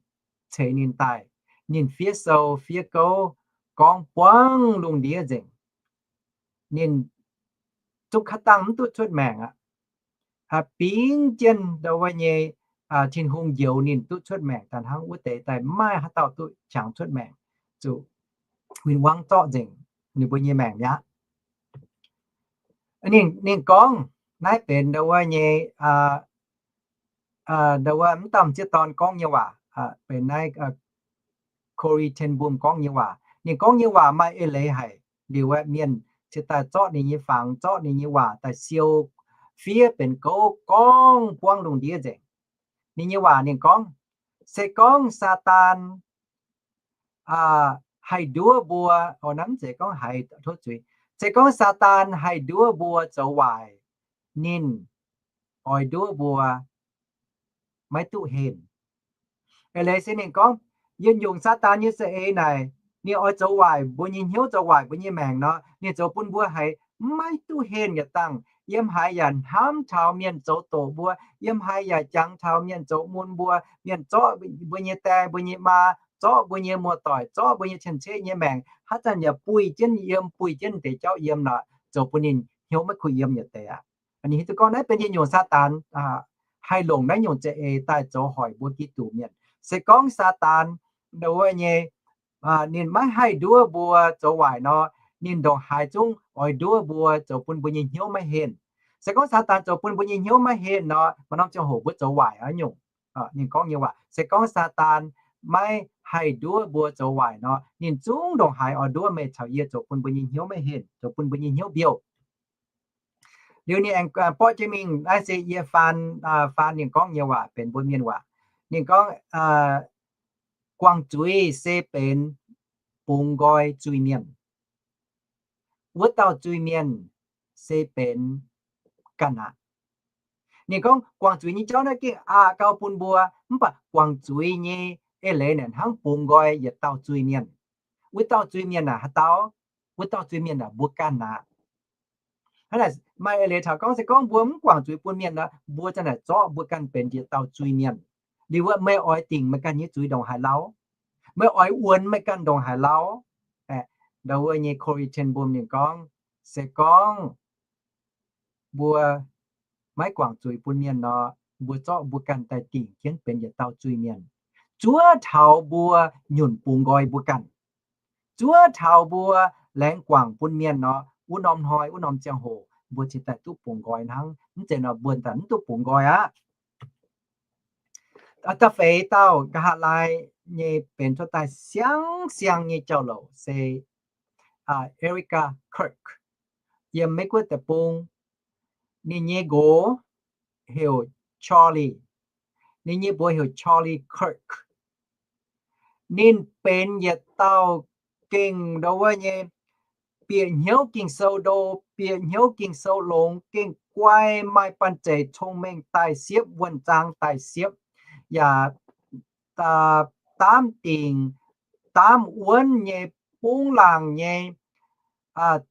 ceix ninh daaih. Ninh fiev sou fiev gouv gorngv buangv lungh ndiev nzengc. Ninh zungv kaav dangh mv duqv cuotv maengc aqv. Bingx jienv ndau wuov nyei Tin-Hungh njoux ninh duqv cuotv maengc daaih hnangv, wuov deix daaih maiv maaih haaix dauh duqv qangx cuotv maengc, zuqc win-wangv zorqv nzengc ninh mbuo nyei maengc mi'aqv. Ninh, ninh gorngv, naaiv benx ndau wuov nyei, ndau wuov mv dauh m'sieqv dorn gorngv nyei waac, benx naaiv Corrie ten Boom gorngv nyei waac. Ninh gorngv nyei waac maaih eix leiz haic. Liuz aeqv, mienh cingx daaih zorqv ninh nyei fangx, zorqv ninh nyei waac daaih siou fiev benx gouv gorngv buangv lungh ndiev nzengc. Ninh nyei waac ninh gorngv, se gorngv Saadaan haih nduov mbuo, o, naaiv mv zeiz gorngv haiz tov zuiz, se gorngv Saadaan haih nduov mbuo zoux waaic, ninh oix nduov mbuo maiv duqv henh. Eix leiz se ninh gorngv, yietc nyungc Saadaan nyei za'eix naaic, ninh oix zoux waaic mbuo nyei hnyouv, zoux waaic mbuo nyei maengc nor, ninh zoux bun mbuo haiz maiv duqv henh yietc dangh. Yiem haaix yaac hnamv taux mienh zoux doqc mbuo, yiem haaix yaac jangx taux mienh zoux mun mbuo, mienh zorqv mbuo nyei die, mbuo nyei maa, zorqv mbuo nyei muoz-doic, zorqv mbuo nyei cien-ceqv nyei maengc, haaix zanc yaac buih jienv yiem, buih jienv deix jauv yiem nor, zoux bun ninh hnyouv maiv kuh yiem yietc deix aqv. Ninh hiuv duqv gorngv naaiv benx yietc nyungc Saadaan haih longc naaiv nyungc za'eix daaih zoux hoic mbuo Giduc mienh. Se gorngv Saadaan ndau wuov nyei, ninh maiv haih nduov mbuo zoux waaic nor, ninh ndongc haaix zungv oix nduov mbuo, zoux bun mbuo nyei hnyouv maiv henh. Se gorngv Saadaan zoux bun mbuo nyei hnyouv maiv henh nor, maaih norm ziangh hoc mbuo zoux waaic aqv nyungc. Ninh gorngv nyei waac, se gorngv Saadaan maiv haih nduov mbuo zoux waaic nor, ninh zungv ndongc haaix oix nduov meih caux yie, zoux bun mbuo nyei hnyouv maiv henh, zoux bun mbuo nyei hnyouv mbiouh. Liuz ninh aengx borqv jienv mingh, naaiv se yie faan, faan ninh gorngv nyei waac benx mbuo mienh waac. Ninh gorngv, guangc zuiz se benx bungx nqoi zuiz-mienh. Wuov dauh zuiz-mienh se benx ganh aqv. Ninh gorngv guangc zuiz nyei jauv naaiv gengh aqc gau bun mbuo, mv baac guangc zuiz nyei eix leiz naaic hnangv bungx nqoi yietc dauh zuiz-mienh. Wuov dauh zuiz-mienh naaic haaix dauh? Wuov dauh zuiz-mienh naaic mbuo ganh aqv. Hnangv naaic maaih eix leiz taux gorngv se gorngv mbuo mv guangc zuiz bun mienh nor, mbuo za'naaic zorqv mbuo ganh benx yietc dauh zuiz-mienh. Liuz wuov meih oix dingc meih ganh nyei zuiz ndongc haaix lauh? Meih oix wuonx meih ganh ndongc haaix lauh? Ndau wuov nyei Corrie ten Boom ninh gorngv, se gorngv mbuo maiv guangc zuiz bun mienh nor, mbuo zorqv mbuo ganh daaih dingc jienv benx yietc dauh zuiz-mienh. Zuov taux mbuo nyunc bungx nqoi mbuo ganh. Zuov taux mbuo laengz guangc bun mienh nor, wuov norm hnoi, wuov norm ziangh hoc mbuo cingx daaih duqv bungx nqoi hnangv. Mv zeiz nor mbuo daaih mv duqv bungx nqoi aqv. Da'feix dauh nqa'haav laai nyei benx cuotv daaih siang-siang nyei jauv-louc se Erica Kirk, yiem Meiv Guoqv deic-bung. Ninh nyei nqox heuc Charlie. Ninh nyei mbuox heuc Charlie Kirk. Ninh benx yietc dauh gengh ndo wuov nyei, bieqc hnyouv Ging-Sou ndo, bieqc hnyouv Ging-Sou longx, gengh guai, maaih banh zeic, cong-mengh daaih siepv, wuonh zaang daaih siepv, yaac daamv dingc, daamv wuonv nyei, bungx laangc nyei,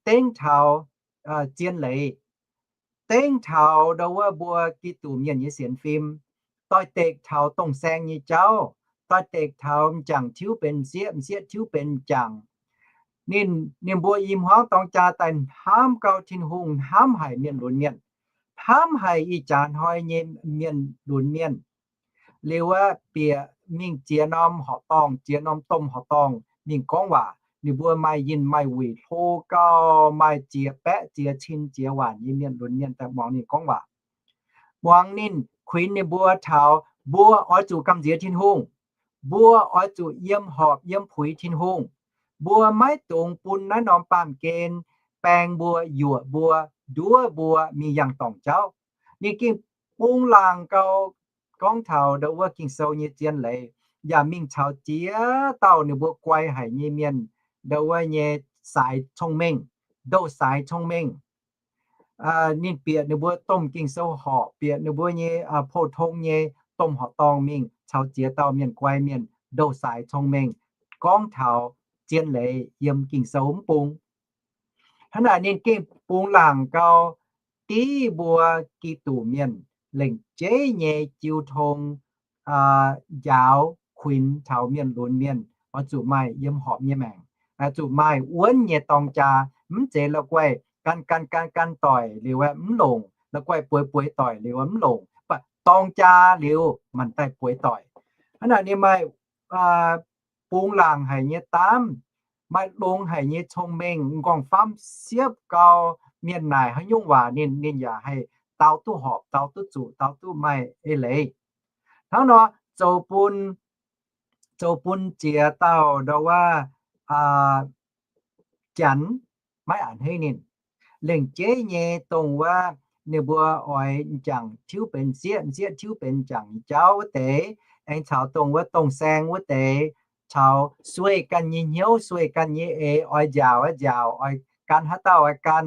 dengv taux zien leiz, dengv taux ndo wuov mbuo Giduc mienh nyei sienx fim, doix-dekc taux dongh saeng nyei jauv, doix-dekc taux m'jangc tiuv benx m'sieqv, m'sieqv tiuv benx m'jangc. Ninh, ninh mbuo i hmuangv dorng jaa daaih hnamv gau Tin-Hungh, hnamv haic mienh lunx mienh, hnamv haic ih jaax hnoi nyei mienh lunx mienh. Liuz aeqv, bieqc mingh ziex norm horqc dorngh, ziex norm domh horqc dorngh mingh gorngv waac. Ninh mbuo maaih yinh maaih wuic hlo gau, maaih ziex baeqv ziex cin ziex waanc nyei mienh lunx mienh daaih muangx ninh gorngv waac. Muangx ninh, kuinx ninh mbuo taux mbuo oix zuqc gamh nziex Tin-Hungh. Mbuo oix zuqc yiem horpc yiem puix Tin-Hungh. Mbuo maiv dungx bun naaiv norm baamh gen baeng mbuo, yuoqc mbuo, nduov mbuo mingh yangh dorngc jauv. Ninh gengh bungx laangc gau gorngv taux ndo wuov Ging-Sou nyei zien leiz, yaac mingh caux ziex dauh ninh mbuo guai haic nyei mienh, ndo wuov nyei saaix cong-mengh, ndou-saaix cong-mengh. Ninh bieqc ninh mbuo domh Ging-Sou horqc, bieqc ninh mbuo nyei pou-tong nyei domh horqc dorngh mingh caux ziex dauh mienh guai mienh, ndou-saaix cong-mengh, gorngv taux zien leiz yiem Ging-Sou mv bung. Hnangv naaic ninh gengh bungx laangc gau div mbuo Giduc mienh lengc jeiv nyei jiu tong njaaux kuinx taux mienh lunx mienh oix zuqc maaih yiem horpc nyei maengc, zuqc maaih wuonv nyei dorng jaa, mv zeiz la'guaih gan gan gan gan doic liuz aeqv mv longc, la'guaih bueix bueix doic liuz aeqv mv longc, mv baac dorng jaa liuz manc daaih bueix doic. Hnangv naaic ninh maaih bungx laangc haic nyei daamv, maaih longx haic nyei cong-mengh, m'nqorngv-famv siepv gau, mienh naaic haaix nyungc waac ninh, ninh yaac haih dau duqv horpc, dau duqv zuqc, dau duqv maaih eix leiz. Hnangv nor zoux bun, zoux bun ziex dauh ndo wuov Janx maiv a'hneiv ninh. Lengc jeiv nyei dongh wuov ninh mbuo oix m'jangc tiuv benx m'sieqv, m'sieqv tiuv benx m'jangc nyei jauv wuov deix, aengx caux dongh wuov dongh saeng wuov deix, caux sueih ganh nyei hnyouv, sueih ganh nyei eix, oix nziaauc oix nziaauc, oix gan haaix dauh oix gan.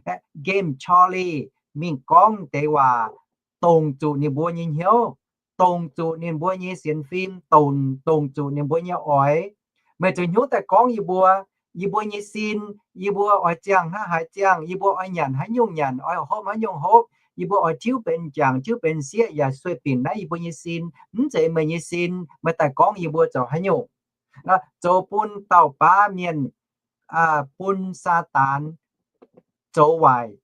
Nqemh Charlie mingh gorngv deix waac dongc zuqc ninh mbuo nyei hnyouv, dongc zuqc ninh mbuo nyei sienx fim, dongc, dongc zuqc ninh mbuo nyei oix. Meih zoux hnyouv daaih gorngv yie mbuo, yie mbuo nyei sin, yie mbuo oix ziangh hnangv haaix ziangh, yie mbuo oix nyanc haaix nyungc nyanc, oix hopv haaix nyungc hopv, yie mbuo oix tiuv benx m'jangc, tiuv benx m'sieqv yaac sueih binc naaiv yie mbuo nyei sin. Mv zeiz meih nyei sin, meih daaih gorngv yie mbuo zoux haaix nyungc. Zoux bun dauh baav mienh, bun Saadaan zoux waaic,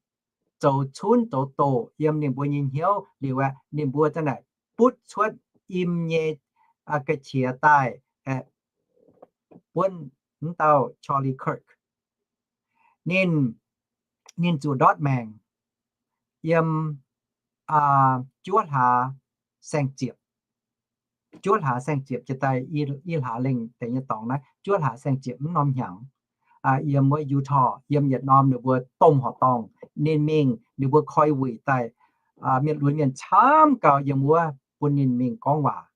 zoux cunv zoux doqc yiem ninh mbuo nyei hnyouv liuz aeqv, ninh mbuo za'naaic butv cuotv im nyei ga'qiex daaih buonv m'dauh Charlie Kirk. Ninh, ninh zuqc ndortv maengc yiem juov hlaax saeng-ziepc. Juov hlaax saeng-ziepc jiex daaih i hlaax lengh deix nyei dorngx naaiv, juov hlaax saeng-ziepc mv norm hnyangx, yiem wuov Utah, yiem yietc norm ninh mbuo domh horqc dorngh. Ninh mingh, ninh mbuo koi wuic daaih, mienh lunx mienh camv gau yiem wuov bun ninh mingh gorngv waac.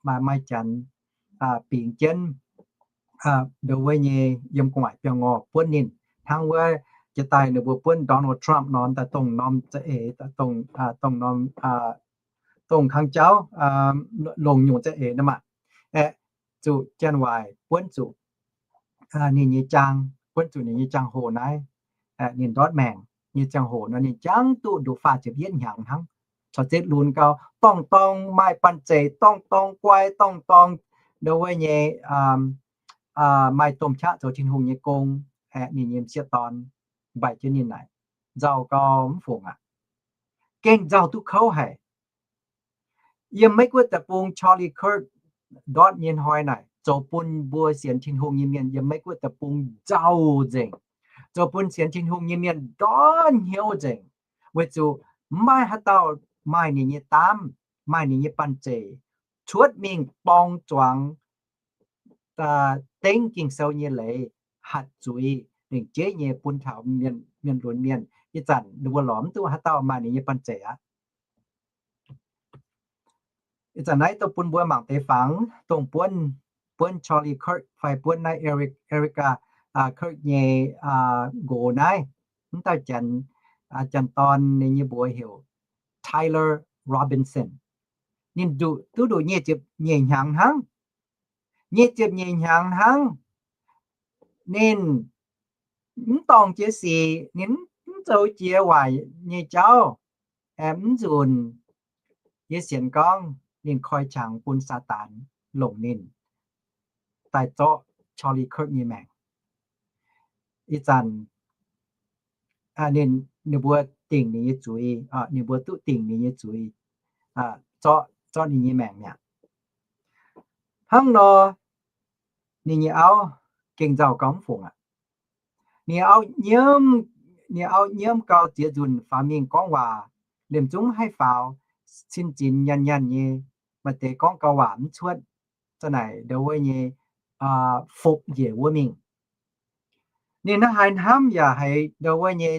Maaih, maaih janx bingx jienv ndo wuov nyei yiem gu'nguaaic biangh ngorh buonv ninh, hnangv wuov jiex daaih ninh mbuo buonv Donald Trump nor, daaih dongh norm za'eix, dongh norm, dongh kang jauv, longc nyungc za'eix nor maah. Aeqv, zuqc janx-waaic buonv zuqc ninh nyei jaang, buonv zuqc ninh nyei jaang-hoc naaiv. Ninh ndortv maengc nyei ziangh hoc nor, ninh jangx duqv nduqc faah ziepc yietv hnyangx hnangv. Corc zetv lunx gau, dorngh-dorngh maaih banh zeic, dorngh-dorngh guai, dorngh-dorngh ndo wuov nyei maaih domh qaqv zoux Tin-Hungh nyei gong. Aeqv, ninh nyei m'sieqv dorn mbaih jienv ninh naaic, nzauh gau mv fungc aqv. Gengh nzauh duqv kouv haic. Yiem Meiv Guoqv deic-bung Charlie Kirk ndortv nyei hnoi naaic, zoux bun mbuo sienx Tin-Hungh nyei mienh yiem Meiv Guoqv deic-bung nzauh nzengc. Zoux bun sienx Tin-Hungh nyei mienh ndortv hnyouv nzengc, weic zuqc mv maaih haaix dauh maaih ninh nyei daamv. maaih ninh nyei banh zeic cuotv mingh dorng zuangx dengv Ging-Sou nyei leiz, hatc zuiz, lengc jeiv nyei bun taux mienh lunx mienh. Ih zanc ninh mbuo lorz mv duqv haaix dauh maaih ninh nyei banh zeic aqv. Ih zanc naaiv dongh bun mbuo mangc deix fangx, dongh buonv, buonv Charlie Kirk fai buonv naaiv Eric, Erica Kirk nyei nqox naaiv. Mv dauh janx, janx-dorn ninh nyei mbuox heuc Tyler Robinson. Ninh duqv nduqc nyic ziepc nyeic hnyangx hnangv. Nyic ziepc nyeic hnyangx hnangv. Ninh mv dorngc jiex sic, ninh mv zoux jiex waaic nyei jauv, aengx mv nzunc. Yie sienx gorngv ninh koi qangx bun Saadaan longc ninh daaih zorqv Charlie Kirk nyei maengc. Ih zanc ninh, ninh mbuo dingc ninh nyei zuiz, ninh mbuo duqv dingc ninh nyei zuiz, zorqv, zorqv ninh nyei maengc mi'aqv. Hnangv nor, ninh nyei auv gengh nzauh gau mv fungc aqv. Ninh auv nyiemv, ninh auv nyiemv gau ziex nzunc faaux mingh gorngv waac, liemh zungv mv haih faaux, cin zinx nyanc nyanc nyei, maaih deix gorngv gau waac mv cuotv, za'naaic ndau wuov nyei fopv njiec wuov mingh. Ninh naaiv haaix hnamv yaac haiz ndau wuov nyei,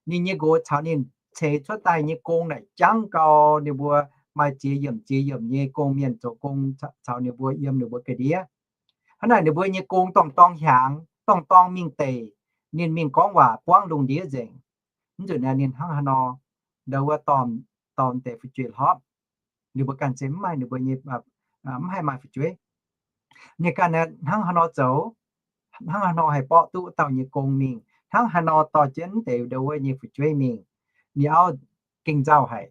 ninh nyei nqox caux ninh ceix cuotv daaih nyei gong naaic jangv gau, ninh mbuo maaih ziex yiemc ziex yiemc nyei gong mienh zoux gong caux ninh mbuo yiem ninh mbuo ga'ndiev. Hnangv naaic ninh mbuo nyei gong dorngh dorngh hiaangx, dorngh dorngh mingh deic, ninh mingh gorngv waac buangv lungh ndiev nzengc. Mv nzunc naaiv ninh hnangv haaix nor ndau wuov dorh, dorh deix fu'jueiv hlopv. Ninh mbuo ganh se mv maaih ninh mbuo nyei, mv haih maaih fu'jueiv. Ninh ganh hnangv haaix nor zoux, hnangv haaix nor haih borqv duqv wuov dauh nyei gong mingh, hnangv haaix nor dorh jienv deix ndau wuov nyei fu'jueiv mingh. Ninh auv gengh nzauh haic.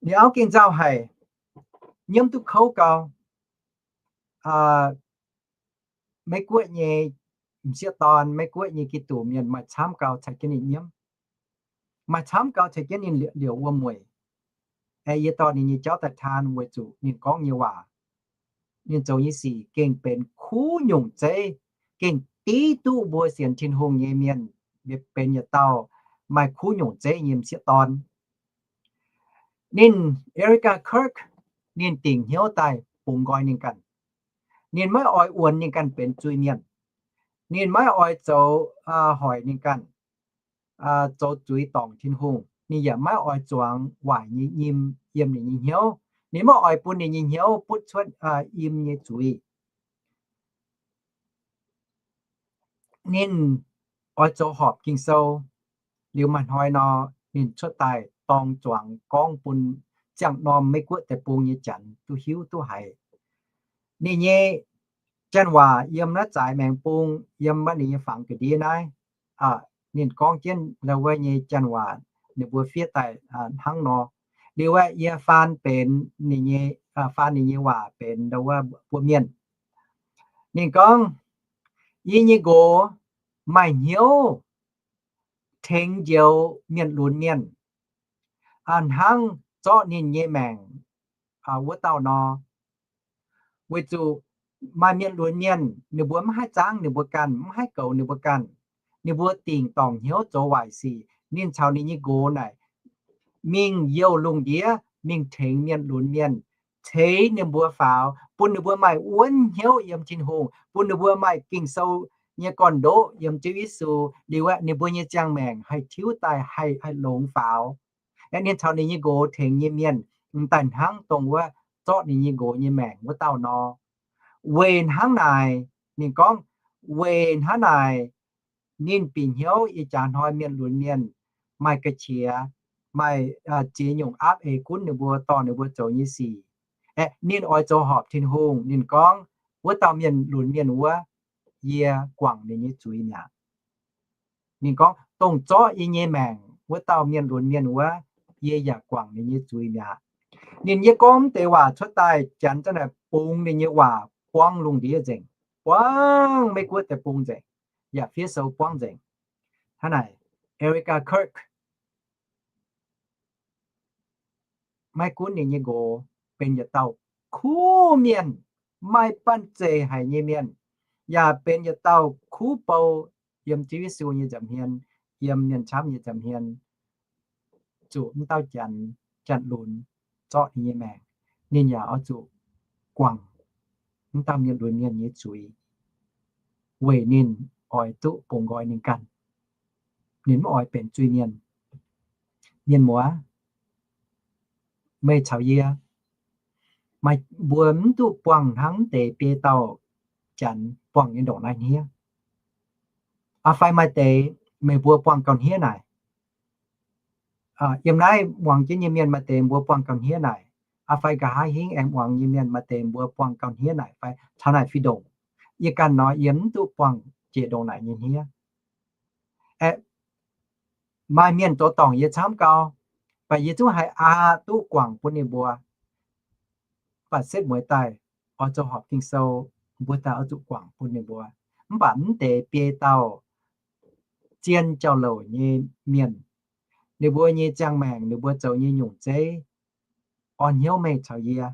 Ninh auv gengh nzauh haic, nyiemv duqv kouv gau. Meiv Guoqv nyei m'sieqv dorn, Meiv Guoqv nyei Giduc mienh maaih camv gau caux jienv ninh nyiemv. Maaih camv gau caux jienv ninh liouc wuom-mueic. Aeqv, yie dorh ninh nyei jauv daaih taan weic zuqc ninh gorngv nyei waac, ninh zoux nyei sic gengh benx kuv nyungc zeiv, gengh div duqv mbuo sienx Tin-Hungh nyei mienh benx yietc dauh maaih kuv nyungc zeiv nyei m'sieqv dorn. Ninh, Erica Kirk, ninh dingc hnyouv daaih bungx nqoi ninh ganh. Ninh maiv oix wuonx ninh ganh benx zuiz-mienh. Ninh maiv oix zoux hoic ninh ganh zoux zuiz dorngc Tin-Hungh. Ninh yaac maiv oix zuangx waaic nyei nyim yiem ninh nyei hnyouv. Ninh maiv oix bun ninh nyei hnyouv butv cuotv im nyei zuiz. Ninh oix zoux horpc Ging-Sou. Liuz maaih hnoi nor, ninh cuotv daaih dorng zuangx gorngv bun ziangh norm Meiv Guoqv deic-bung nyei janx duqv hiuv duqv haiz. Ninh nyei janx-waac yiem naaiv zaaix maengx bung, yiem maiv ninh nyei fangx ga'ndiev naaiv, ninh gorngv jienv ndau wuov nyei janx-waac, ninh mbuo fiev daaih hnangv nor. Liuz aeqv, yie faan benx ninh nyei, faan ninh nyei waac benx ndau wuov mbuo mienh. Ninh gorngv, yie nyei nqox maaih hnyouv tengx njoux mienh lunx mienh, hnangv zorqv ninh nyei maengc wuov dauh nor. Weic zuqc maaih mienh lunx mienh, ninh mbuo mv haih zaangv ninh mbuo ganh, mv haih goux ninh mbuo ganh. Ninh mbuo dingc dorngc hnyouv zoux waaic sic. Ninh caux ninh nyei nqox naaic mingh youh lungh ndiev mingh tengx mienh lunx mienh, ceix ninh mbuo faaux, bun ninh mbuo maaih wuonv hnyouv yiem Tin-Hungh, bun ninh mbuo maaih Ging-Sou nyei gorn-ndoqv yiem Ziouv Yesu. Liuz aeqv, ninh mbuo nyei ziangh maengc haih tiuv daaih, haih, haih longx faaux. Aeqv, ninh caux ninh nyei nqox tengx nyei mienh m'daaih hnangv dongh wuov zorqv ninh nyei nqox nyei maengc wuov dauh nor. Weic hnangv naaic, ninh gorngv, weic hnangv naaic, ninh bieqc hnyouv ih jaax hnoi mienh lunx mienh maaih ga'qiex, maaih ziex nyungc aapv eix gunv ninh mbuo, dorh ninh mbuo zoux nyei sic. Aeqv, ninh oix zoux horpc Tin-Hungh. Ninh gorngv, wuov dauh mienh lunx mienh wuov, yie guangc ninh nyei zuiz mi'aqv. Ninh gorngv, dongh zorqv yie nyei maengc wuov dauh mienh lunx mienh wuov, yie yaac guangc ninh nyei zuiz mi'aqv. Ninh yie gorngv deix waac cuotv daaih, janx za'naaic bungx ninh nyei waac buangv lungh ndiev nzengc, buangv Meiv Guoqv deic-bung nzengc, yaac fiev sou buangv nzengc. Hnangv naaic, Erica Kirk maiv gunv ninh nyei nqox benx yietc dauh kuv mienh, maaih banh zeic haic nyei mienh, yaac benx yietc dauh kuv bou yiem Ziouv Yesu nyei nza'hmien, yiem mienh camv nyei nza'hmien, zuqc m'dauh janx, janx-lunx, zorqv ninh nyei maengc, ninh yaac oix zuqc guangc mv dauh mienh lunx mienh nyei zuiz, weic ninh oix duqv bungx nqoi ninh ganh. Ninh mv oix benx zuiz-mienh. Mienh muoz, meih caux yie, maaih mbuo mv duqv buangh hnangv deix biei dauh janx buangh nyei ndongc naaiv hniev. Aa, fai maaih deix meih mbuo buangh gauh hniev naaic. Yiem naaiv muangx jienv nyei mienh maaih deix mbuo buangh gauh hniev naaic. Aa, fai nqa'haav hingv aengx muangx nyei mienh maaih deix mbuo buangh gauh hniev naaic fai taux naaic fih ndongc. Yie ganh nor yie mv duqv buangh jiex ndongc naaic nyei hniev. Aeqv, maaih mienh zoux dorngc yie camv gau, mv baac yie zungv haih aqc duqv guangc bun ninh mbuo. Mv baac setv mueiz daaih oix zoux horpc Ging-Sou, mbuo daaih oix zuqc guangc bun ninh mbuo. Mv baac mv deix biei dauh zien jauv-louc nyei mienh, ninh mbuo nyei ziangh maengc, ninh mbuo zoux nyei nyungc zeiv, orn hnyouv meih caux yie,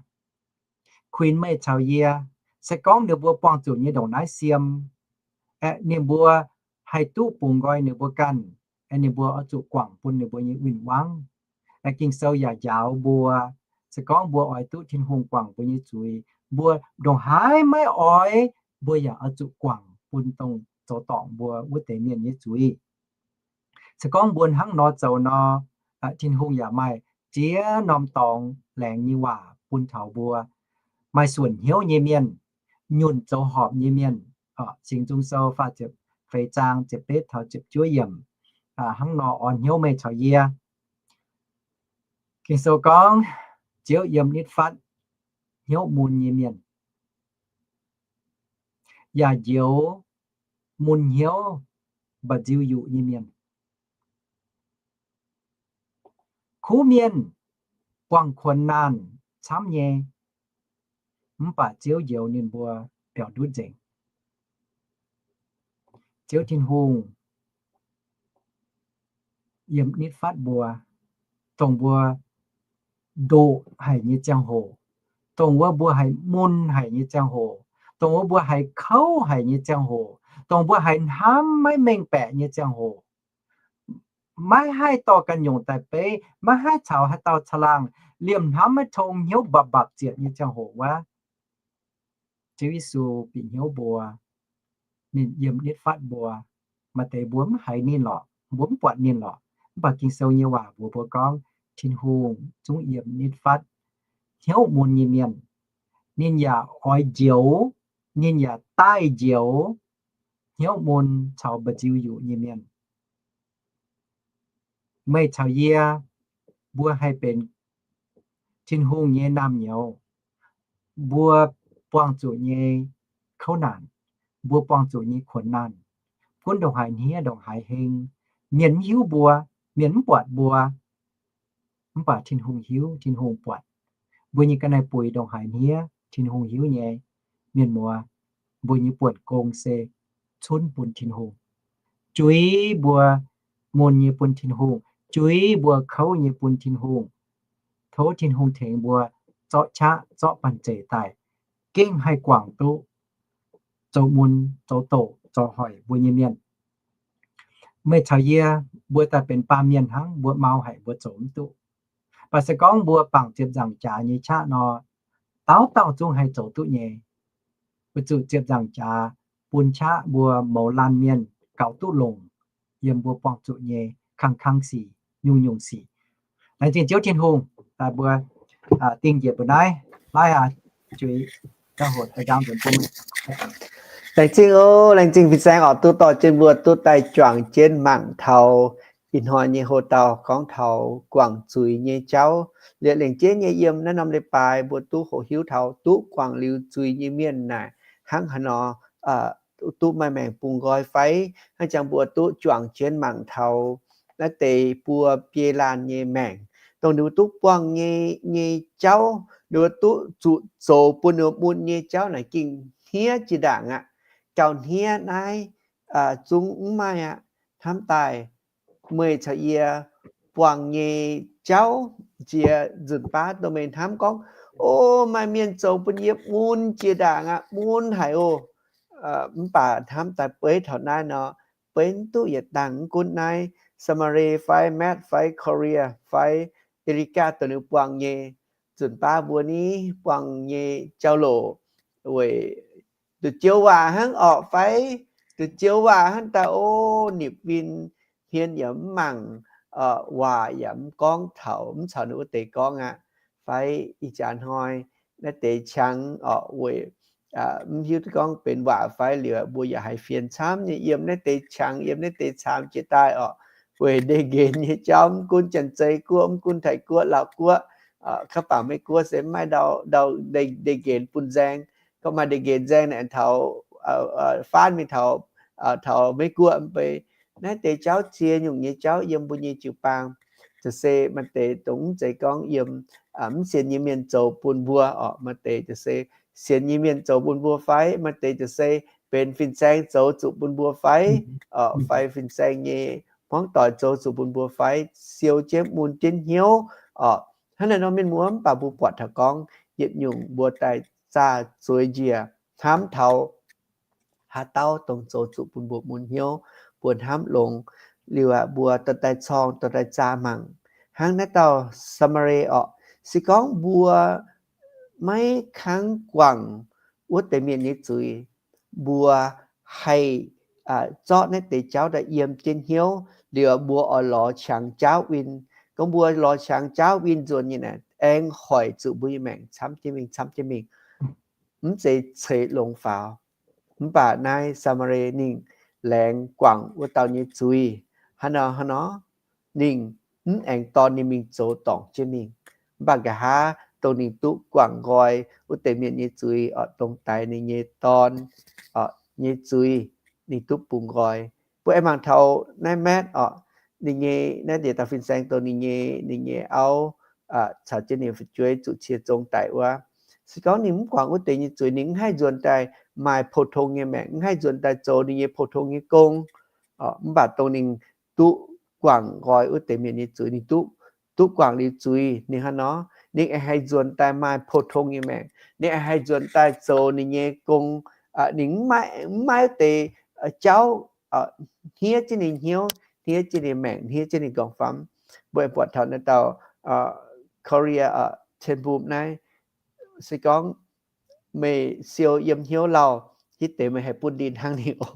kuinx meih caux yie. Se gorngv ninh mbuo buangh zuqc nyei ndongc naaiv siem, aeqv, ninh mbuo haih duqv bungx nqoi ninh mbuo ganh, aeqv, ninh mbuo oix zuqc guangc bun ninh mbuo nyei win-wangv. Aeqv, Ging-Sou yaac njaaux mbuo, se gorngv mbuo oix duqv Tin-Hungh guangc mbuo nyei zuiz, mbuo ndongc haaix maiv oix, mbuo yaac oix zuqc guangc bun dongh zoux dorngc mbuo wuov deix mienh nyei zuiz. Se gorngv mbuo hnangv nor zoux nor, Tin-Hungh yaac maaih ziex norm dorngx laengz nyei waac bun taux mbuo maaih suonc hnyouv nyei mienh, nyunc zoux horpc nyei mienh. Singx Nzung Sou faah ziepc feix zaang ziepc betv taux ziepc juov yiemc, hnangv nor orn hnyouv meih caux yie. Ging-Sou gorngv, Ziouv yiem nitv fatv hnyouv mun nyei mienh, yaac njoux mun hnyouv mba'nziu yuqc nyei mienh. Kuv mienh buangh kuonx naanh camv nyei, mv baac Ziouv njoux ninh mbuo biaux ndutv nzengc. Ziouv Tin-Hungh yiem nitv fatv mbuo, dongh mbuo ndoqc haic nyei ziangh hoc, dongh wuov mbuo haiz mun haic nyei ziangh hoc, dongh wuov mbuo haiz kouv haic nyei ziangh hoc, dongh mbuo haiz hnamv maiv mengh baeqc nyei ziangh hoc, maiv haih dorh ganh nyungc daaih beiv, maiv haih caux haaix dauh caangh laangh, liemh hnamv maiv tong, hnyouv mbapc mbapc zietc nyei ziangh hoc wuov, Ziouv Yesu bieqc hnyouv mbuo, ninh yiem nitv fatv mbuo. Maaih deix mbuo mv haiz ninh lorqc, mbuo mv buatc ninh lorqc. Mv baac Ging-Sou nyei waac mbuox mbuo gorngv Tin-Hungh zungv yiem nitv fatv hnyouv mun nyei mienh. Ninh yaac oix njoux, ninh yaac daaih njoux hnyouv mun caux mba'nziu yuqc nyei mienh. Meih caux yie, mbuo haih benx Tin-Hungh nyei naamh nyouz. Mbuo buangh zuqc nyei kouv naanc, mbuo buangh zuqc nyei kuonx naanh, gunv ndongc haaix hniev ndongc haaix heng, mienh mv hiuv mbuo, mienh mv buatc mbuo, mv baac Tin-Hungh hiuv, Tin-Hungh buatc. Mbuo nyei ga'naaiv buix ndongc haaix hniev Tin-Hungh hiuv nyei. Mienh muoz, mbuo nyei buonc gong se cunv bun Tin-Hungh, juix mbuo mun nyei bun Tin-Hungh, juix mbuo kouv nyei bun Tin-Hungh. Tov Tin-Hungh tengx mbuo zorqv qaqv zorqv banh zeic daaih, gengh haih guangc duqv zoux mun, zoux doqc, zoux hoic mbuo nyei mienh. Meih caux yie, mbuo daaih benx baamh mienh hnangv, mbuo mau haic, mbuo zoux mv duqv. Mv baac se gorngv mbuo bangc ziepc nzaangc jaax nyei qaqv nor, dauh dauh zungv haih zoux duqv nyei. Weic zuqc ziepc nzaangc jaax bun qaqv mbuo mouz laanh mienh gaux duqv longc yiem mbuo buangh zuqc nyei kang-kang sic, nyungc-nyungc sic. Laengz zingh Ziouv Tin-Hungh daaih mbuo dingh njiec mbuo naaiv. Laaiv aac, juix gauh hoc daaih njaaux nzunc bun. Laengz zingh oc, laengz zingh fin-saeng oc, duqv dorh jienv mbuo duqv daaih juangc jienv mangc taux ih hnoi nyei hoc-dauh gorngv taux guangc zuiz nyei jauv. Liuz lengc jeiv nyei yiem naaiv norm leiz-baaix mbuo duqv hoqc hiuv taux duqv guangc liuz zuiz nyei mienh naaic hnangv haaix nor duqv maaih maengc bungx nqoi fai? Hnangv jangx mbuo duqv juangc jienv mangc taux naaiv deix buo biei laanh nyei maengc, dongh ninh mbuo duqv buangh nyei, nyei jauv, ninh mbuo duqv zuqc zoux bun ninh mbuo mun nyei jauv naaic gengh hniev jiex ndaangc aqv. Gauh hniev naaiv zungv mv maaih aqv. Hnamv daaih meih caux yie buangh nyei jauv, jiex nzunc baav dongh meih hnamv gorngv, o, maaih mienh zoux bun yie mun jiex ndaangc aqv, mun haic oc. Mv baac hnamv daaih beiv taux naaiv nor, beiv mv duqv yietc dangh. Mv gunv naaiv Samaria fai Matt fai Korea fai Erica dongh ninh buangh nyei zunc baav mbuo ni buangh nyei jauv-louc weic duqv joux waac hnangv orqc fai, duqv joux waac hnangv daaih o, nipc win hmien yaac mv mangc, waac yaac mv gorngv taux, mv caux ninh wuov deix gorngv aqv. Fai ih jaax hnoi naaiv deix qangx orqc weic mv hiuv duqv gorngv benx waac fai liuz, mbuo yaac haiz fienx camv nyei yiem naaiv deix qangx, yiem naaiv deix caamx jiex daaih orqc. Weic ndeic nqenx nyei jauv, mv gunv Janx-Zei Guoqv, mv gunv Taiv Guoqv, Laauv Guoqv, kaav bangc Meiv Guoqv se mv maaih ndau, ndau ndeic nqenx bun nzaeng. Gorngv maaih ndeic nqenx nzaeng naaic taux, faanv mingh taux, taux Meiv Guoqv mv bei. Naaiv deix jauv cie nyungc nyei jauv yiem mbuo nyei jiu-baang, za'gengh maaih deix dongh mv zeiz gorngv yiem mv sienx nyei mienh zoux bun mbuo orqc. Maaih deix za'gengh sienx nyei mienh zoux bun mbuo fai, maaih deix za'gengh benx fin-saeng zoux zuqc bun mbuo fai, fai fin-saeng nyei hmuangv doic zoux zuqc bun mbuo fai, siou jienv mun jienv hnyouv orqc. Hnangv naaiv nor mienh muoz, mv baac mbuo buatc taux gorngv yietc nyungc mbuo daaih zaah zueiz njiec hnamv taux haaix dauh dongh zoux zuqc bun mbuo mun hnyouv, mbuo hnamv longx liuz aqv, mbuo dorh daaih corng, dorh daaih zaah mangc. Hnangv naaiv dauh Saa^maa^lie orqc, se gorngv mbuo maiv kangv guangc wuov deix mienh nyei zuiz, mbuo haih zorqv naaiv deix jauv daaih yiem jienv hnyouv liuz, mbuo oix lorz qangx jaauv win. Gorngv mbuo lorz qangx jaauv win nzuonx nyei naaic, aengx hoic zuqc mbuo nyei maengc camv jienv mingh, camv jienv mingh, mv zeiz ceix longx faaux. Mv baac naaiv Saa^maa^lie ninh laengz guangc wuov dauh nyei zuiz. Hnangv nor, hnangv nor, ninh mv aengx dorn ninh mingh zoux dorngc jienv mingh. Mv baac nqa'haav dongh ninh duqv guangc nqoi wuov deix mienh nyei zuiz orqc, dongh daix ninh nyei dorn nyei zuiz, ninh duqv bungx nqoi. Mbuo aengx mangc taux naaiv Maetv orqc, ninh nyei naaiv deix dauh fin-saeng dongh ninh nyei, ninh nyei auv caux jienv ninh fu'jueiv zuqc cie zong daic wuov. Se gorngv ninh mv guangc wuov deix nyei zuiz, ninh mv haih nzuonx daaih maaih pou-tong nyei maengc, mv haih nzuonx daaih zoux ninh nyei pou-tong nyei gong. Mv baac dongh ninh duqv guangc nqoi wuov deix mienh nyei zuiz, ninh duqv, duqv guangc liuz zuiz, ninh hnangv nor, ninh aengx haih nzuonx daaih maaih pou-tong nyei maengc, ninh aengx haih nzuonx daaih zoux ninh nyei gong. Ninh mv maaih, mv maaih wuov deix jauv hniev jienv ninh hnyouv, hniev jienv ninh maengc, hniev jienv ninh gorngv-famv. Mbuo aengx buatc taux naaiv dauh Corrie ten Boom naaiv, se gorngv meih siou yiem hnyouv lauh, hitv deix meih haih butv ndin hnangv ninh oc.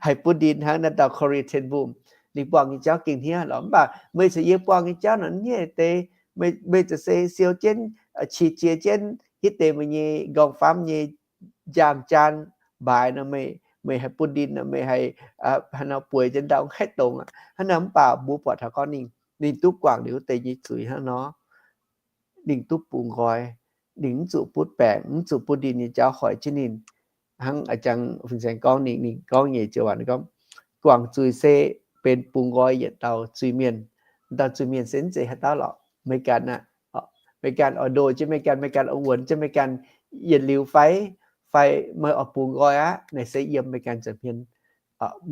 Haih butv ndin hnangv naaiv dauh Corrie ten Boom. Ninh buangh nyei jauv gengh hniev lorqc, mv baac meih caux yie buangh nyei jauv nor hniev deix. Meih, meih za'gengh siou jienv, qiex jiez jienv, hitv deix meih nyei nqorngv-famv nyei njaam jaan mbaaix nor, meih, meih haih butv ndin nor, meih haih, haaix nor bueix jienv ndau haih dongz aqv. Hnangv naaiv mv baac mbuo buatc taux gorngv ninh, ninh duqv guangc liuz wuov deix nyei zuiz hnangv nor, ninh duqv bungx nqoi. Ninh mv zuqc butv baengc, mv zuqc butv ndin nyei jauv hoic jienv ninh. Hnangv a'jang fin-saeng gorngv ninh, ninh gorngv nyei ziouc waac ninh gorngv, guangc zuiz se benx bungx nqoi yietc dauh zuiz-mienh. Dauh zuiz-mienh se mv zeiz haaix dauh lorqc, meih ganh aqv. Meih ganh oix ndoh jienv meih ganh, meih ganh oix wuonx jienv meih ganh yietc liuz fai, fai meih oix bungx nqoi aqv. Naaiv se yiem meih ganh nza'hmien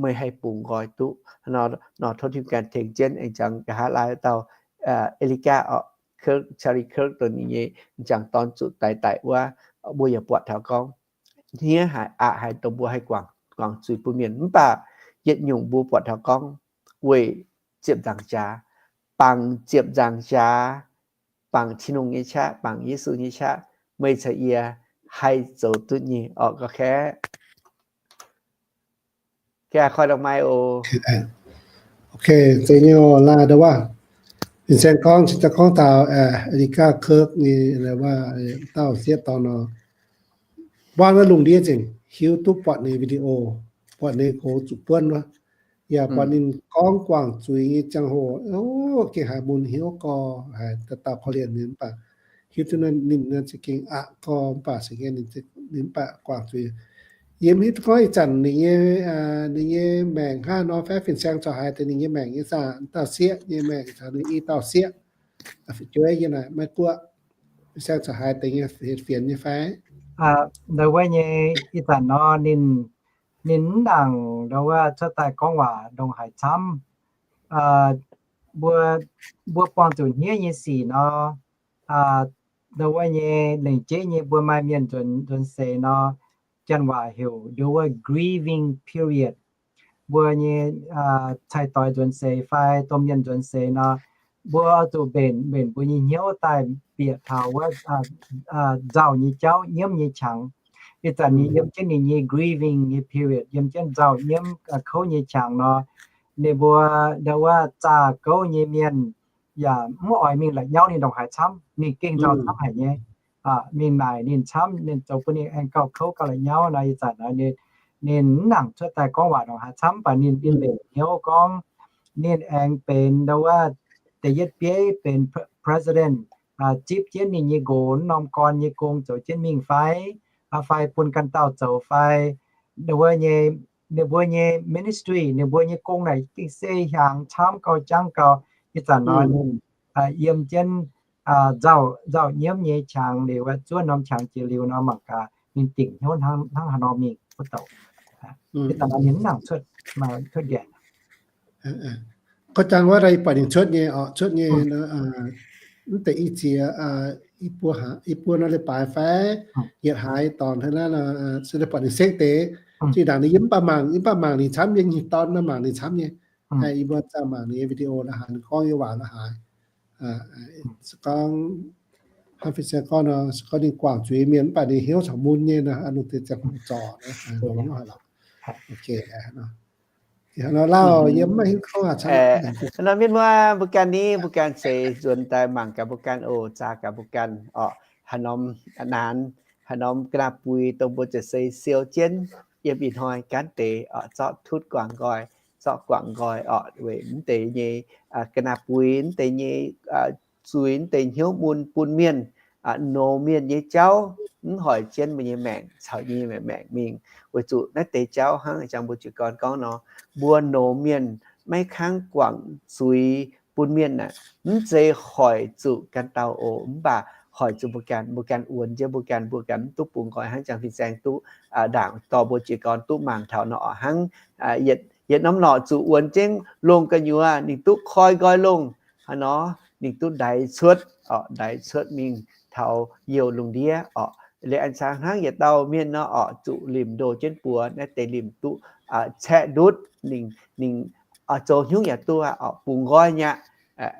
meih haih bungx nqoi duqv nor. Tov Tin-Hungh ganh tengx jienv aengx jangx nqa'haav laai dauh Erica, Charlie Kirk dongh ninh nyei m'jangc dorn zuqc daix daic wuov, mbuo yaac buatc taux gorngv hniev haic, aqc haic dongh mbuo haih guangc, guangc zuiz bun mienh. Mv baac yietc nyungc mbuo buatc taux gorngv weic ziepc nzaangc jaax, bangc ziepc nzaangc jaax, bangc Tin-Hungh nyei qaqv, bangc Yesu nyei qaqv, meih caux yie haih zoux duqv nyei orqc. Ga'kaeqv koi dongh maaih oc. Ok, zeiz nyei oc, laaih ndau wuov. Fin-saeng gorngv, cingx daaih gorngv taux Erica Kirk nyei, wuov dauh sieqv dorn nor, mbuo wuov lungh ndiev zingc hiuv duqv buatc ninh video, buatc ninh gox zuqc buonv wuov, yaac buatc ninh gorngv guangc zuiz nyei ziangh hoc, gengh haiz mun hnyouv gorx, haiz dauh dauh korv-lienh mienh mv baac hiuv duqv ninh za'gengh aqc gorx mv baac se ninh mv baac guangc zuiz. Yie mv hiuv duqv gorngv ih zanc ninh nyei, ninh nyei maengc hnangv nor fai fin-saeng corc haiz deix ninh nyei maengc nyei saah, dauh sieqv nyei maengc caux ninh i dauh sieqv fu'jueiv yiem naaic Meiv Guoqv. Fin-saeng corc haiz deix nyei fienx nyei fai? Ndau wuov nyei ih zanc nor ninh, ninh mv nangc ndau wuov cuotv daaih gorngv waac ndongc haaix camv. Mbuo, mbuo buangh zuqc hniev nyei sic nor, ndau wuov nyei lengc jeiv nyei mbuo maaih mienh nzuonx, nzuonx seix nor, janx waac heuc ndau wuov grieving period. Mbuo nyei cai-doix nzuonx seix fai domh mienh nzuonx seix nor, mbuo zuqc mbenc, mbenc mbuo nyei hnyouv daaih bieqc taux wuov nzauh nyei jauv, nyiemv nyei qangx. Ih zanc ninh yiem jienv ninh nyei grieving nyei period, yiem jienv nzauh nyiemv kouv nyei qangx nor, ninh mbuo ndau wuov zaah gouv nyei mienh yaac mv oix mingh la'nyauv ninh ndongc haaix camv, ninh gengh nzauh camv haic nyei. Mingh naaic ninh camv, ninh zoux bun ninh aengx gauh kouv gauh la'nyauv nor, ih zanc nor ninh mv nangc cuotv daaih gorngv waac ndongc haaix camv, mv baac ninh, ninh mbenc hnyouv gorngv ninh aengx benx ndau wuov da'yietv bieiv benx president, zipv jienv ninh nyei nqox norm gorn nyei gong zoux jienv mingh fai, fai bun ganh dauh zoux fai, ndau wuov nyei, ninh mbuo nyei ministry, ninh mbuo nyei gong naaic gengh se hiaangx camv gauh jangv gauh. Ih zanc nor ninh yiem jienv nzauh, nzauh nyiemv nyei qangx liuz, zuov norm qangx jiex liuz nor mangc gaax ninh dingc hnyouv hnangv haaix nor mingh wuov douc. Ih zanc nor ninh mv nangc cuotv, cuotv nqaengc. Kov jangx wuov buatc ninh cuotv nyei oc, cuotv nyei mv deix i ziex, i buo, i buo nor leiz-baaix fai yietc hlaax dorngx hnangv naaiv nor, se buatc ninh sekv deix. Zinh ndaangc ninh yiem mv baac mangc, yiem mv baac mangc ninh camv nyei, nyic dorn nor mangc ninh camv nyei. I buo zaah mangc ninh nyei video la'haaix, ninh gorngv nyei waac la'haaix. Se gorngv hnangv fin-saeng gorngv nor, se gorngv ninh guangc zuiz mienh mv baac ninh hnyouv caux mun nyei nor, lungh deix ziangh hoc zorc nor, longx haic lorqc. Lauh yiem maiv hiuv gorngv aqv. Nor mienh muoz, mbuo ganh ni, mbuo ganh se nzuonx daaih mangc gaax mbuo ganh oc, zaah gaax mbuo ganh oc. Haaix norm naanx, haaix norm ga'naaiv-buix dongh mbuo ziouc se siou jienv yiem ih hnoi gaanv deix oc, zorqv tutv guangc nqoi, zorqv guangc nqoi oc, weic mv deix nyei ga'naaiv-buix, mv deix nyei zuiz, mv deix hnyouv mun bun mienh, nouz mienh nyei jauv, mv hoic jienv mbuo nyei maengc caux nyei maengc mingh. Weic zuqc naaiv deix jauv hnangv jangx mbuo jiez gorn gorngv nor, mbuo nouz mienh maiv kangv guangc zuiz bun mienh aeqv, mv zeiz hoic zuqc ganh dauh oc, mv baac hoic zuqc mbuo ganh, mbuo ganh wuonx jienv mbuo ganh, mbuo ganh mv duqv bungx nqoi hnangv jangx fin-saeng duqv ndaangc dorh mbuo jiez gorn duqv mangc taux nor oc. Hnangv yietc norm norqc zuqc wuonx jienv longh gu'nyuoz ninh duqv koi nqoi longh, hnangv nor ninh duqv ndaix cuotv oc, ndaix cuotv mingh taux youh lungh ndiev oc. Liuz aengx caux hnangv yietc dauh mienh nor oc, zuqc limc ndoh jienv buoz, naaiv deix limc duqv caeqv ndutv, ninh, ninh zoux hnyouv yaac duqv oc, bungx nqoi nyei aqv.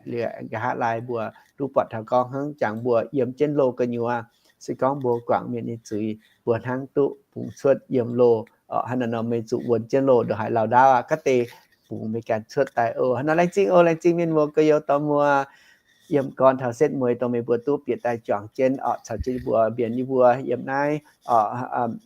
Liuz nqa'haav laai mbuo duqv buatc taux gorngv hnangv jangx mbuo yiem jienv loh gu'nyuoz, se gorngv mbuo guangc mienh nyei zuiz, mbuo hnangv duqv bungx cuotv yiem loh oc. Hnangv naaiv nor meih zuqc wuonx jienv loh ndongc haaix lauh ndaauv aqv, gaav deix bungx meih ganh cuotv daaih oc. Hnangv naaiv laengz zingh oc, laengz zingh mienh muoz gorx-youz dorh mbuo yiem gorn taux setv mueiz dongh meih mbuo duqv bieqc daaih juangc jienv oc, caux jienv mbuo mbienc yie mbuo yiem naaiv,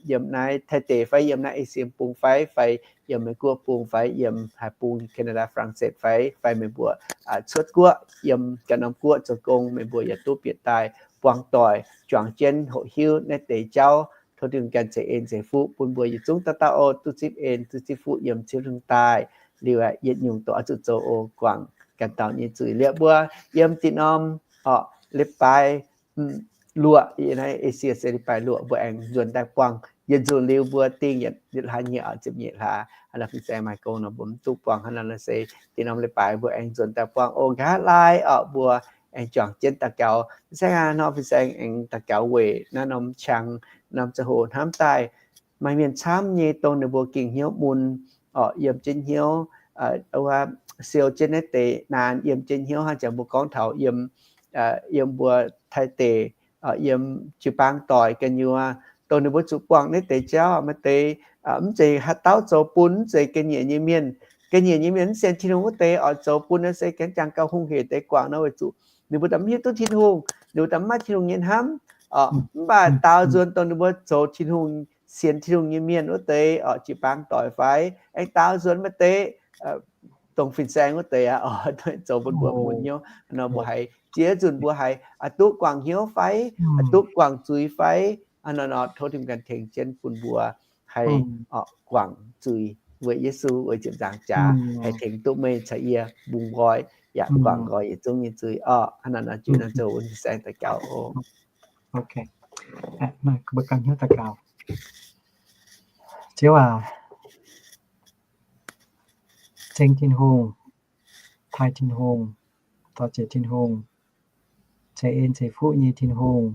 yiem naaiv Taiv deic fai yiem naaiv Esie bung fai, fai yiem Meiv Guoqv bung fai yiem haaix bung, Canada, France fai, fai meih mbuo cuotv guoqv yiem ganh norm guoqv zoux gong, meih mbuo yaac duqv bieqc daaih buangh doic juangc jienv hoqc hiuv naaiv deix jauv. Tov Tin-Hungh ganh ceix en ceix fuqv bun mbuo yietc zungv dauh dauh oc, duqv zipv en duqv zipv fuqv yiem Ziouv Tin-Hungh daaih. Liuz aeqv, yietc nyungc dongh oix zuqc zoux oc, guangc ganh dauh nyei zuiz. Liuz mbuo yiem dinh norm oc, leiz-baaix luoqc, yiem naaiv Esie se leiz-baaix luoqc mbuo aengx nzuonx daaih buangh. Yietc nzunc liuz mbuo dingh yietc hlaax nyei oc, ziepc nyeic hlaax, hnangv naaiv fin-saeng maaih gong nor mbuo mv duqv buangh, hnangv naaiv se dinh norm leiz-baaix mbuo aengx nzuonx daaih buangh oc. Nqa'haav laai oc, mbuo aengx juangc jienv daux gaux. Fin-saeng aac, nor fin-saeng aengx daux gaux weic naaiv norm qangx, norm ziangh hoc hnamv daaih maaih mienh camv nyei dongh ninh mbuo gengh hnyouv mun oc, yiem jienv hnyouv, siou jienv naaiv deix naanx, yiem jienv hnyouv hnangv jangx mbuo gorngv taux yiem, yiem mbuo Taiv deic, yiem jiu-baang doic gu'nyuoz, dongh ninh mbuo zuqc buangh naaiv deix jauv maaih deix mv zeiz haaix dauh zoux bun, mv zeiz ga'nyiec nyei mienh. Ga'nyiec nyei mienh mv sienx Tin-Hungh wuov deix oc, zoux bun nor se gaengh jangx gauh hungh hec deix guangc nor weic zuqc ninh mbuo daaih mv hiuv duqv Tin-Hungh, ninh mbuo daaih mv maaih Tin-Hungh nyei hnamv oc. Mv baac daaux nzuonx dongh ninh mbuo zoux Tin-Hungh, sienx Tin-Hungh nyei mienh wuov deix oc, jiu-baang doic fai aengx daaux nzuonx maaih deix dongh fin-saeng wuov deix aqv oc, zoux bun mbuo mun hnyouv nor mbuo haiz ziex nzunc mbuo haiz duqv guangc hnyouv fai, duqv guangc zuiz fai, nor nor tov Tin-Hungh ganh tengx jienv bun mbuo haih guangc zuiz weic Yesu, weic ziepc nzaangc jaax, haih tengx duqv meih caux yie bungx nqoi, yaac guangc nqoi yietc zungv nyei zuiz oc. Hnangv naaiv nor jiu nor zoux fin-saeng daux gaux oc. Mbuo ganh hnyouv daux gaux. Ziouv aac, ceng Tin-Hungh, taaih Tin-Hungh, dorh ziec Tin-Hungh, ceix en ceix fuqv nyei Tin-Hungh,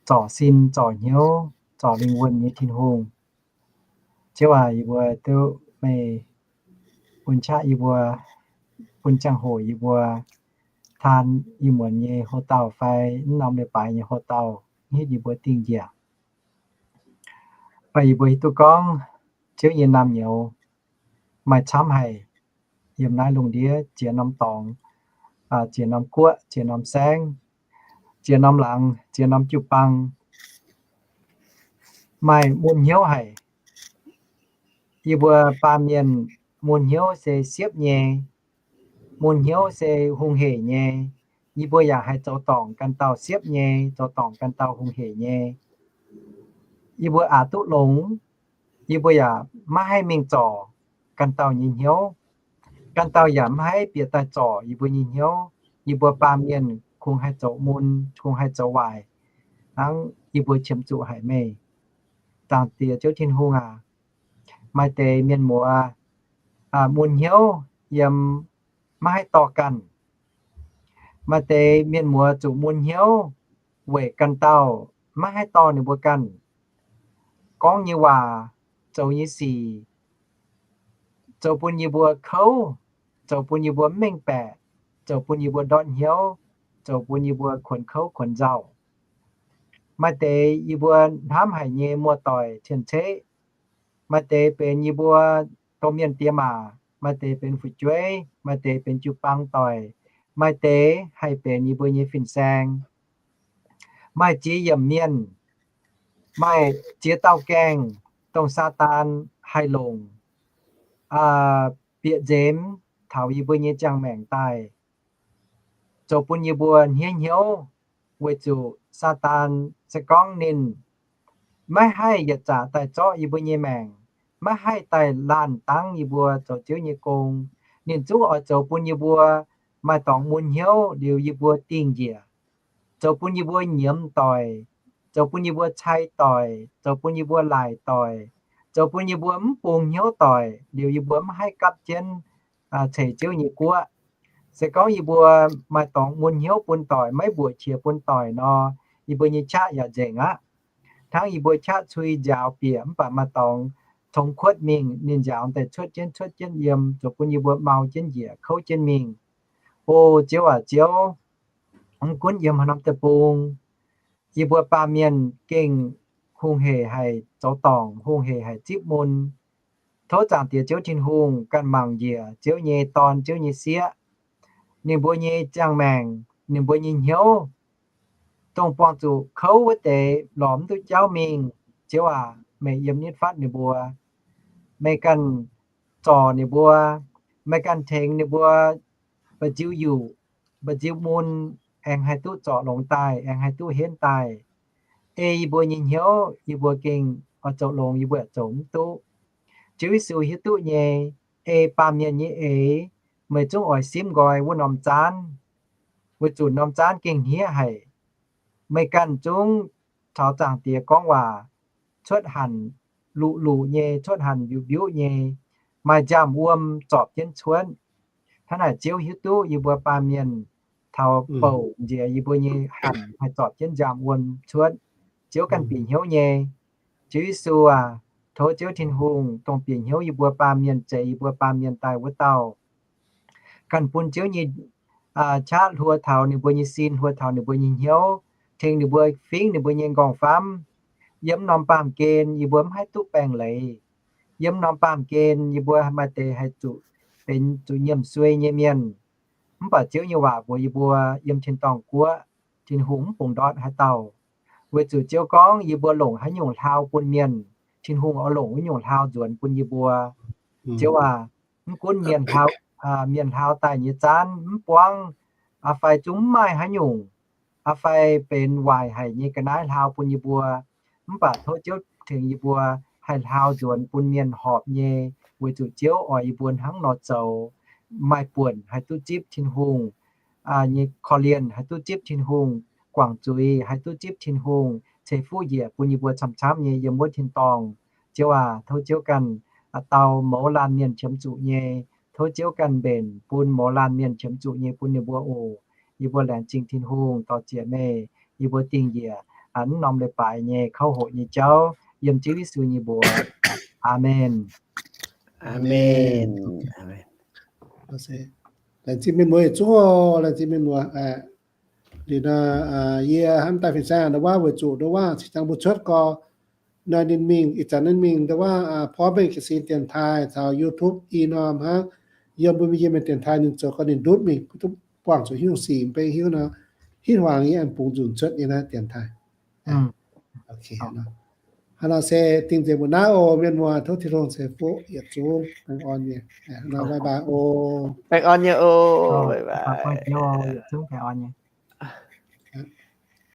zorc sin zorc hnyouv zorc lingh wuonh nyei Tin-Hungh. Ziouv aac, yie mbuo duqv meih bun qaqv yie mbuo, bun ziangh hoc yie mbuo taan ih muonz nyei houx-dauh fai mv norm leiz-baaix nyei houx-dauh hitv yie mbuo dingh njiec. Baac yie mbuo hiuv duqv gorngv Ziouv nyei naamh nyouz maaih camv haic yiem naaiv lungh ndiev ziex norm dorngx, ziex norm guoqv, ziex norm saengv, ziex norm laangz, ziex norm jiu-baang, maaih mun hnyouv haic. Yie mbuo baamh mienh mun hnyouv se siepv nyei, mun hnyouv se hungh heic nyei. Yie mbuo yaac haih zoux dorngc ganh dauh siepv nyei, zoux dorngc ganh dauh hungh heic nyei. Yie mbuo aqc duqv longx, yie mbuo yaac maiv haih mingh zorc ganh dauh nyei hnyouv. Ganh dauh yaac maiv haih bieqc daaih zorc yie mbuo nyei hnyouv. Yie mbuo baamh mienh kungx haih zoux mun, kungx haih zoux waaic hnangv yie mbuo qiemx zuqc haic meih. Zaangc Diex Ziouv Tin-Hungh aac, maaih deix mienh muoz mun hnyouv yiem maiv haih dorh ganh. Maaih deix mienh muoz zuqc mun hnyouv weic ganh dauh maiv haih dorh ninh mbuo ganh. Gorngv nyei waac, zoux nyei sic, zoux bun yie mbuo kouv, zoux bun yie mbuo mv mengh baeqc, zoux bun yie mbuo ndortv hnyouv, zoux bun yie mbuo kuonx kouv kuonx nzauh. Maaih deix yie mbuo hnamv haic nyei muoz-doic cien-ceqv, maaih deix benx yie mbuo domh mienh diex maac, maaih deix benx fu'jueiv, maaih deix benx jiu-baang doic, maaih deix haih benx yie mbuo nyei fin-saeng. Maaih ziex yiemc mienh, maaih ziex dauh gaengh, dongh Saadaan haih longc bieqc nzemx taux yie mbuo nyei ziangh maengc daaih, zoux bun yie mbuo hniev hnyouv, weic zuqc Saadaan se gorngv ninh maiv haih yietc zaqc daaih zorqv yie mbuo nyei maengc, maiv haih daaih laanh dangv yie mbuo zoux Ziouv nyei gong. Ninh zungv oix zoux bun yie mbuo maaih dorngx mun hnyouv liuz yie mbuo dingh njiec, zoux bun yie mbuo nyiemz doic, zoux bun yie mbuo cai doic, zoux bun yie mbuo laaic doic, zoux bun yie mbuo mv bungx hnyouv doic liuz yie mbuo mv haih gapv jienv ceix Ziouv nyei guoqv. Se gorngv yie mbuo maaih dorngx mun hnyouv bun doic, maiv mbuoqc qiex bun doic nor, yie mbuo nyei qaqv yaac nzengc aqv. Hnangv yie mbuo qaqv cui nziaaux bieqc mv baac maaih dorngx congx kuotv mingh, ninh nziaaux daaih cuotv jienv cuotv jienv yiem, zoux bun yie mbuo mau jienv njiec kouv jienv mingh. O Ziouv aac, Ziouv, mv gunv yiem haaix norm deic-bung, yie mbuo baamh mienh gengh hungh heic haic zoux dorngc, hungh heic haic zipv mun. Tov Zaangc Diex Ziouv Tin-Hungh ganh mangc njiec Ziouv nyei dorn, Ziouv nyei sieqv, ninh mbuo nyei ziangh maengc, ninh mbuo nyei hnyouv, dongh buangh zuqc kouv wuov deix lorz mv duqv jauv mingh. Ziouv aac, meih yiem nitv fatv ninh mbuo. Meih ganh zorc ninh mbuo. Meih ganh tengx ninh mbuo mba'nziu yuqc, mba'nziu mun, aengx haih duqv zorc longx daaih, aengx haih duqv henv daaih. Ei yie mbuo nyei hnyouv yie mbuo gengh oix zoux longx yie mbuo yaac zoux mv duqv. Ziouv Yesu hiuv duqv nyei, ei baamh mienh nyei eix, meih zungv oix simv nqoi wuov norm zaanv, weic zuqc norm zaanv gengh hniev haic. Meih ganh zungv taux Zaangc Diex gorngv waac cuotv hanc luqc luqc nyei, cuotv hanc mbiuqc mbiuqc nyei, maaih nziaamv wuom zorpc jienv cuotv. Hnangv naaic Ziouv hiuv duqv yie mbuo baamh mienh taux bouc nziex yie mbuo nyei hanc haih zorpc jienv nziaamv wuom cuotv. Ziouv ganh bieqc hnyouv nyei. Ziouv Yesu aac, tov Ziouv Tin-Hungh dongh bieqc hnyouv yie mbuo baamh mienh, zeix yie mbuo baamh mienh daaih wuov dauh, ganh bun Ziouv nyei qaqv hluo taux ninh mbuo nyei sin, hluo taux ninh mbuo nyei hnyouv, tengx ninh mbuo fingv ninh mbuo nyei nqorngv-famv. Yiem norm baamh gen yie mbuo mv haih duqv baengh leiz. Yiem norm baamh gen yie mbuo maaih deix haih zuqc benx zuqc nyiemc suei nyei mienh. Mv baac Ziouv nyei waac mbuox yie mbuo, yiem tin-dorngh guoqv Tin-Hungh mv bungx ndortv haaix dauh. Weic zuqc Ziouv gorngv yie mbuo longc haaix nyungc hlaau bun mienh, Tin-Hungh oix longc wuov nyungc hlaau nzuonx bun yie mbuo. Ziouv aac, mv gunv mienh hlaau, mienh hlaau daaih nyei zaanv mv buangv, aa fai zungv mv maaih haaix nyungc, aa fai benx waaic haic nyei ga'naaiv hlaau bun yie mbuo, mv baac tov Ziouv tengx yie mbuo haih hlaau nzuonx bun mienh horpc nyei, weic zuqc Ziouv oix yie mbuo hnangv nor zoux, maaih buonc haih duqv zipv Tin-Hungh nyei korv-lienh, haih duqv zipv Tin-Hungh guangc zuiz, haih duqv zipv Tin-Hungh ceix fuqv njiec bun yie mbuo camv-camv nyei yiem wuov tin-dorngh. Ziouv aac, tov Ziouv ganh dau mouz laanh mienh qiemx zuqc nyei. Tov Ziouv ganh mbenc bun mouz laanh mienh qiemx zuqc nyei bun ninh mbuo oc. Yie mbuo laengz zingh Tin-Hungh dorh ziec meih, yie mbuo dingh njiec naaiv norm leiz-baaix nyei kouv hoqc nyei jauv, yiem Ziouv Yesu nyei mbuox. Aamen. Aamen. Aamen. Laengz zingh mienh muoz yietc zungv oc, laengz zingh mienh muoz. Liuz nor, yie hnamv daaih fin-saeng nduov waac weic zuqc nduov waac cingx dangh mbuo cuotv gorx, nor ninh mingh ih zanc ninh mingh nduov waac porv mengh jiez sin dienx taaih caux YouTube i norm hnangv. Yiem mbuo mingh yiem mienh dienx taaih ninh zoux gorx ninh ndutv mingh, duqv buangh zuqc hiuv sic mbenc hiuv nor, hitv hmuangx yie aengx bungx nzunc cuotv nyei naaiv dienx taaih. Hnangv nor se dingh nzengc mbuo naaiv oc. Mienh muoz, tov Tin-Hungh ceix fuqv yietc zungv baengh orn nyei. Hnangv nor, bye bye oc. Baengh orn nyei oc. Bye bye.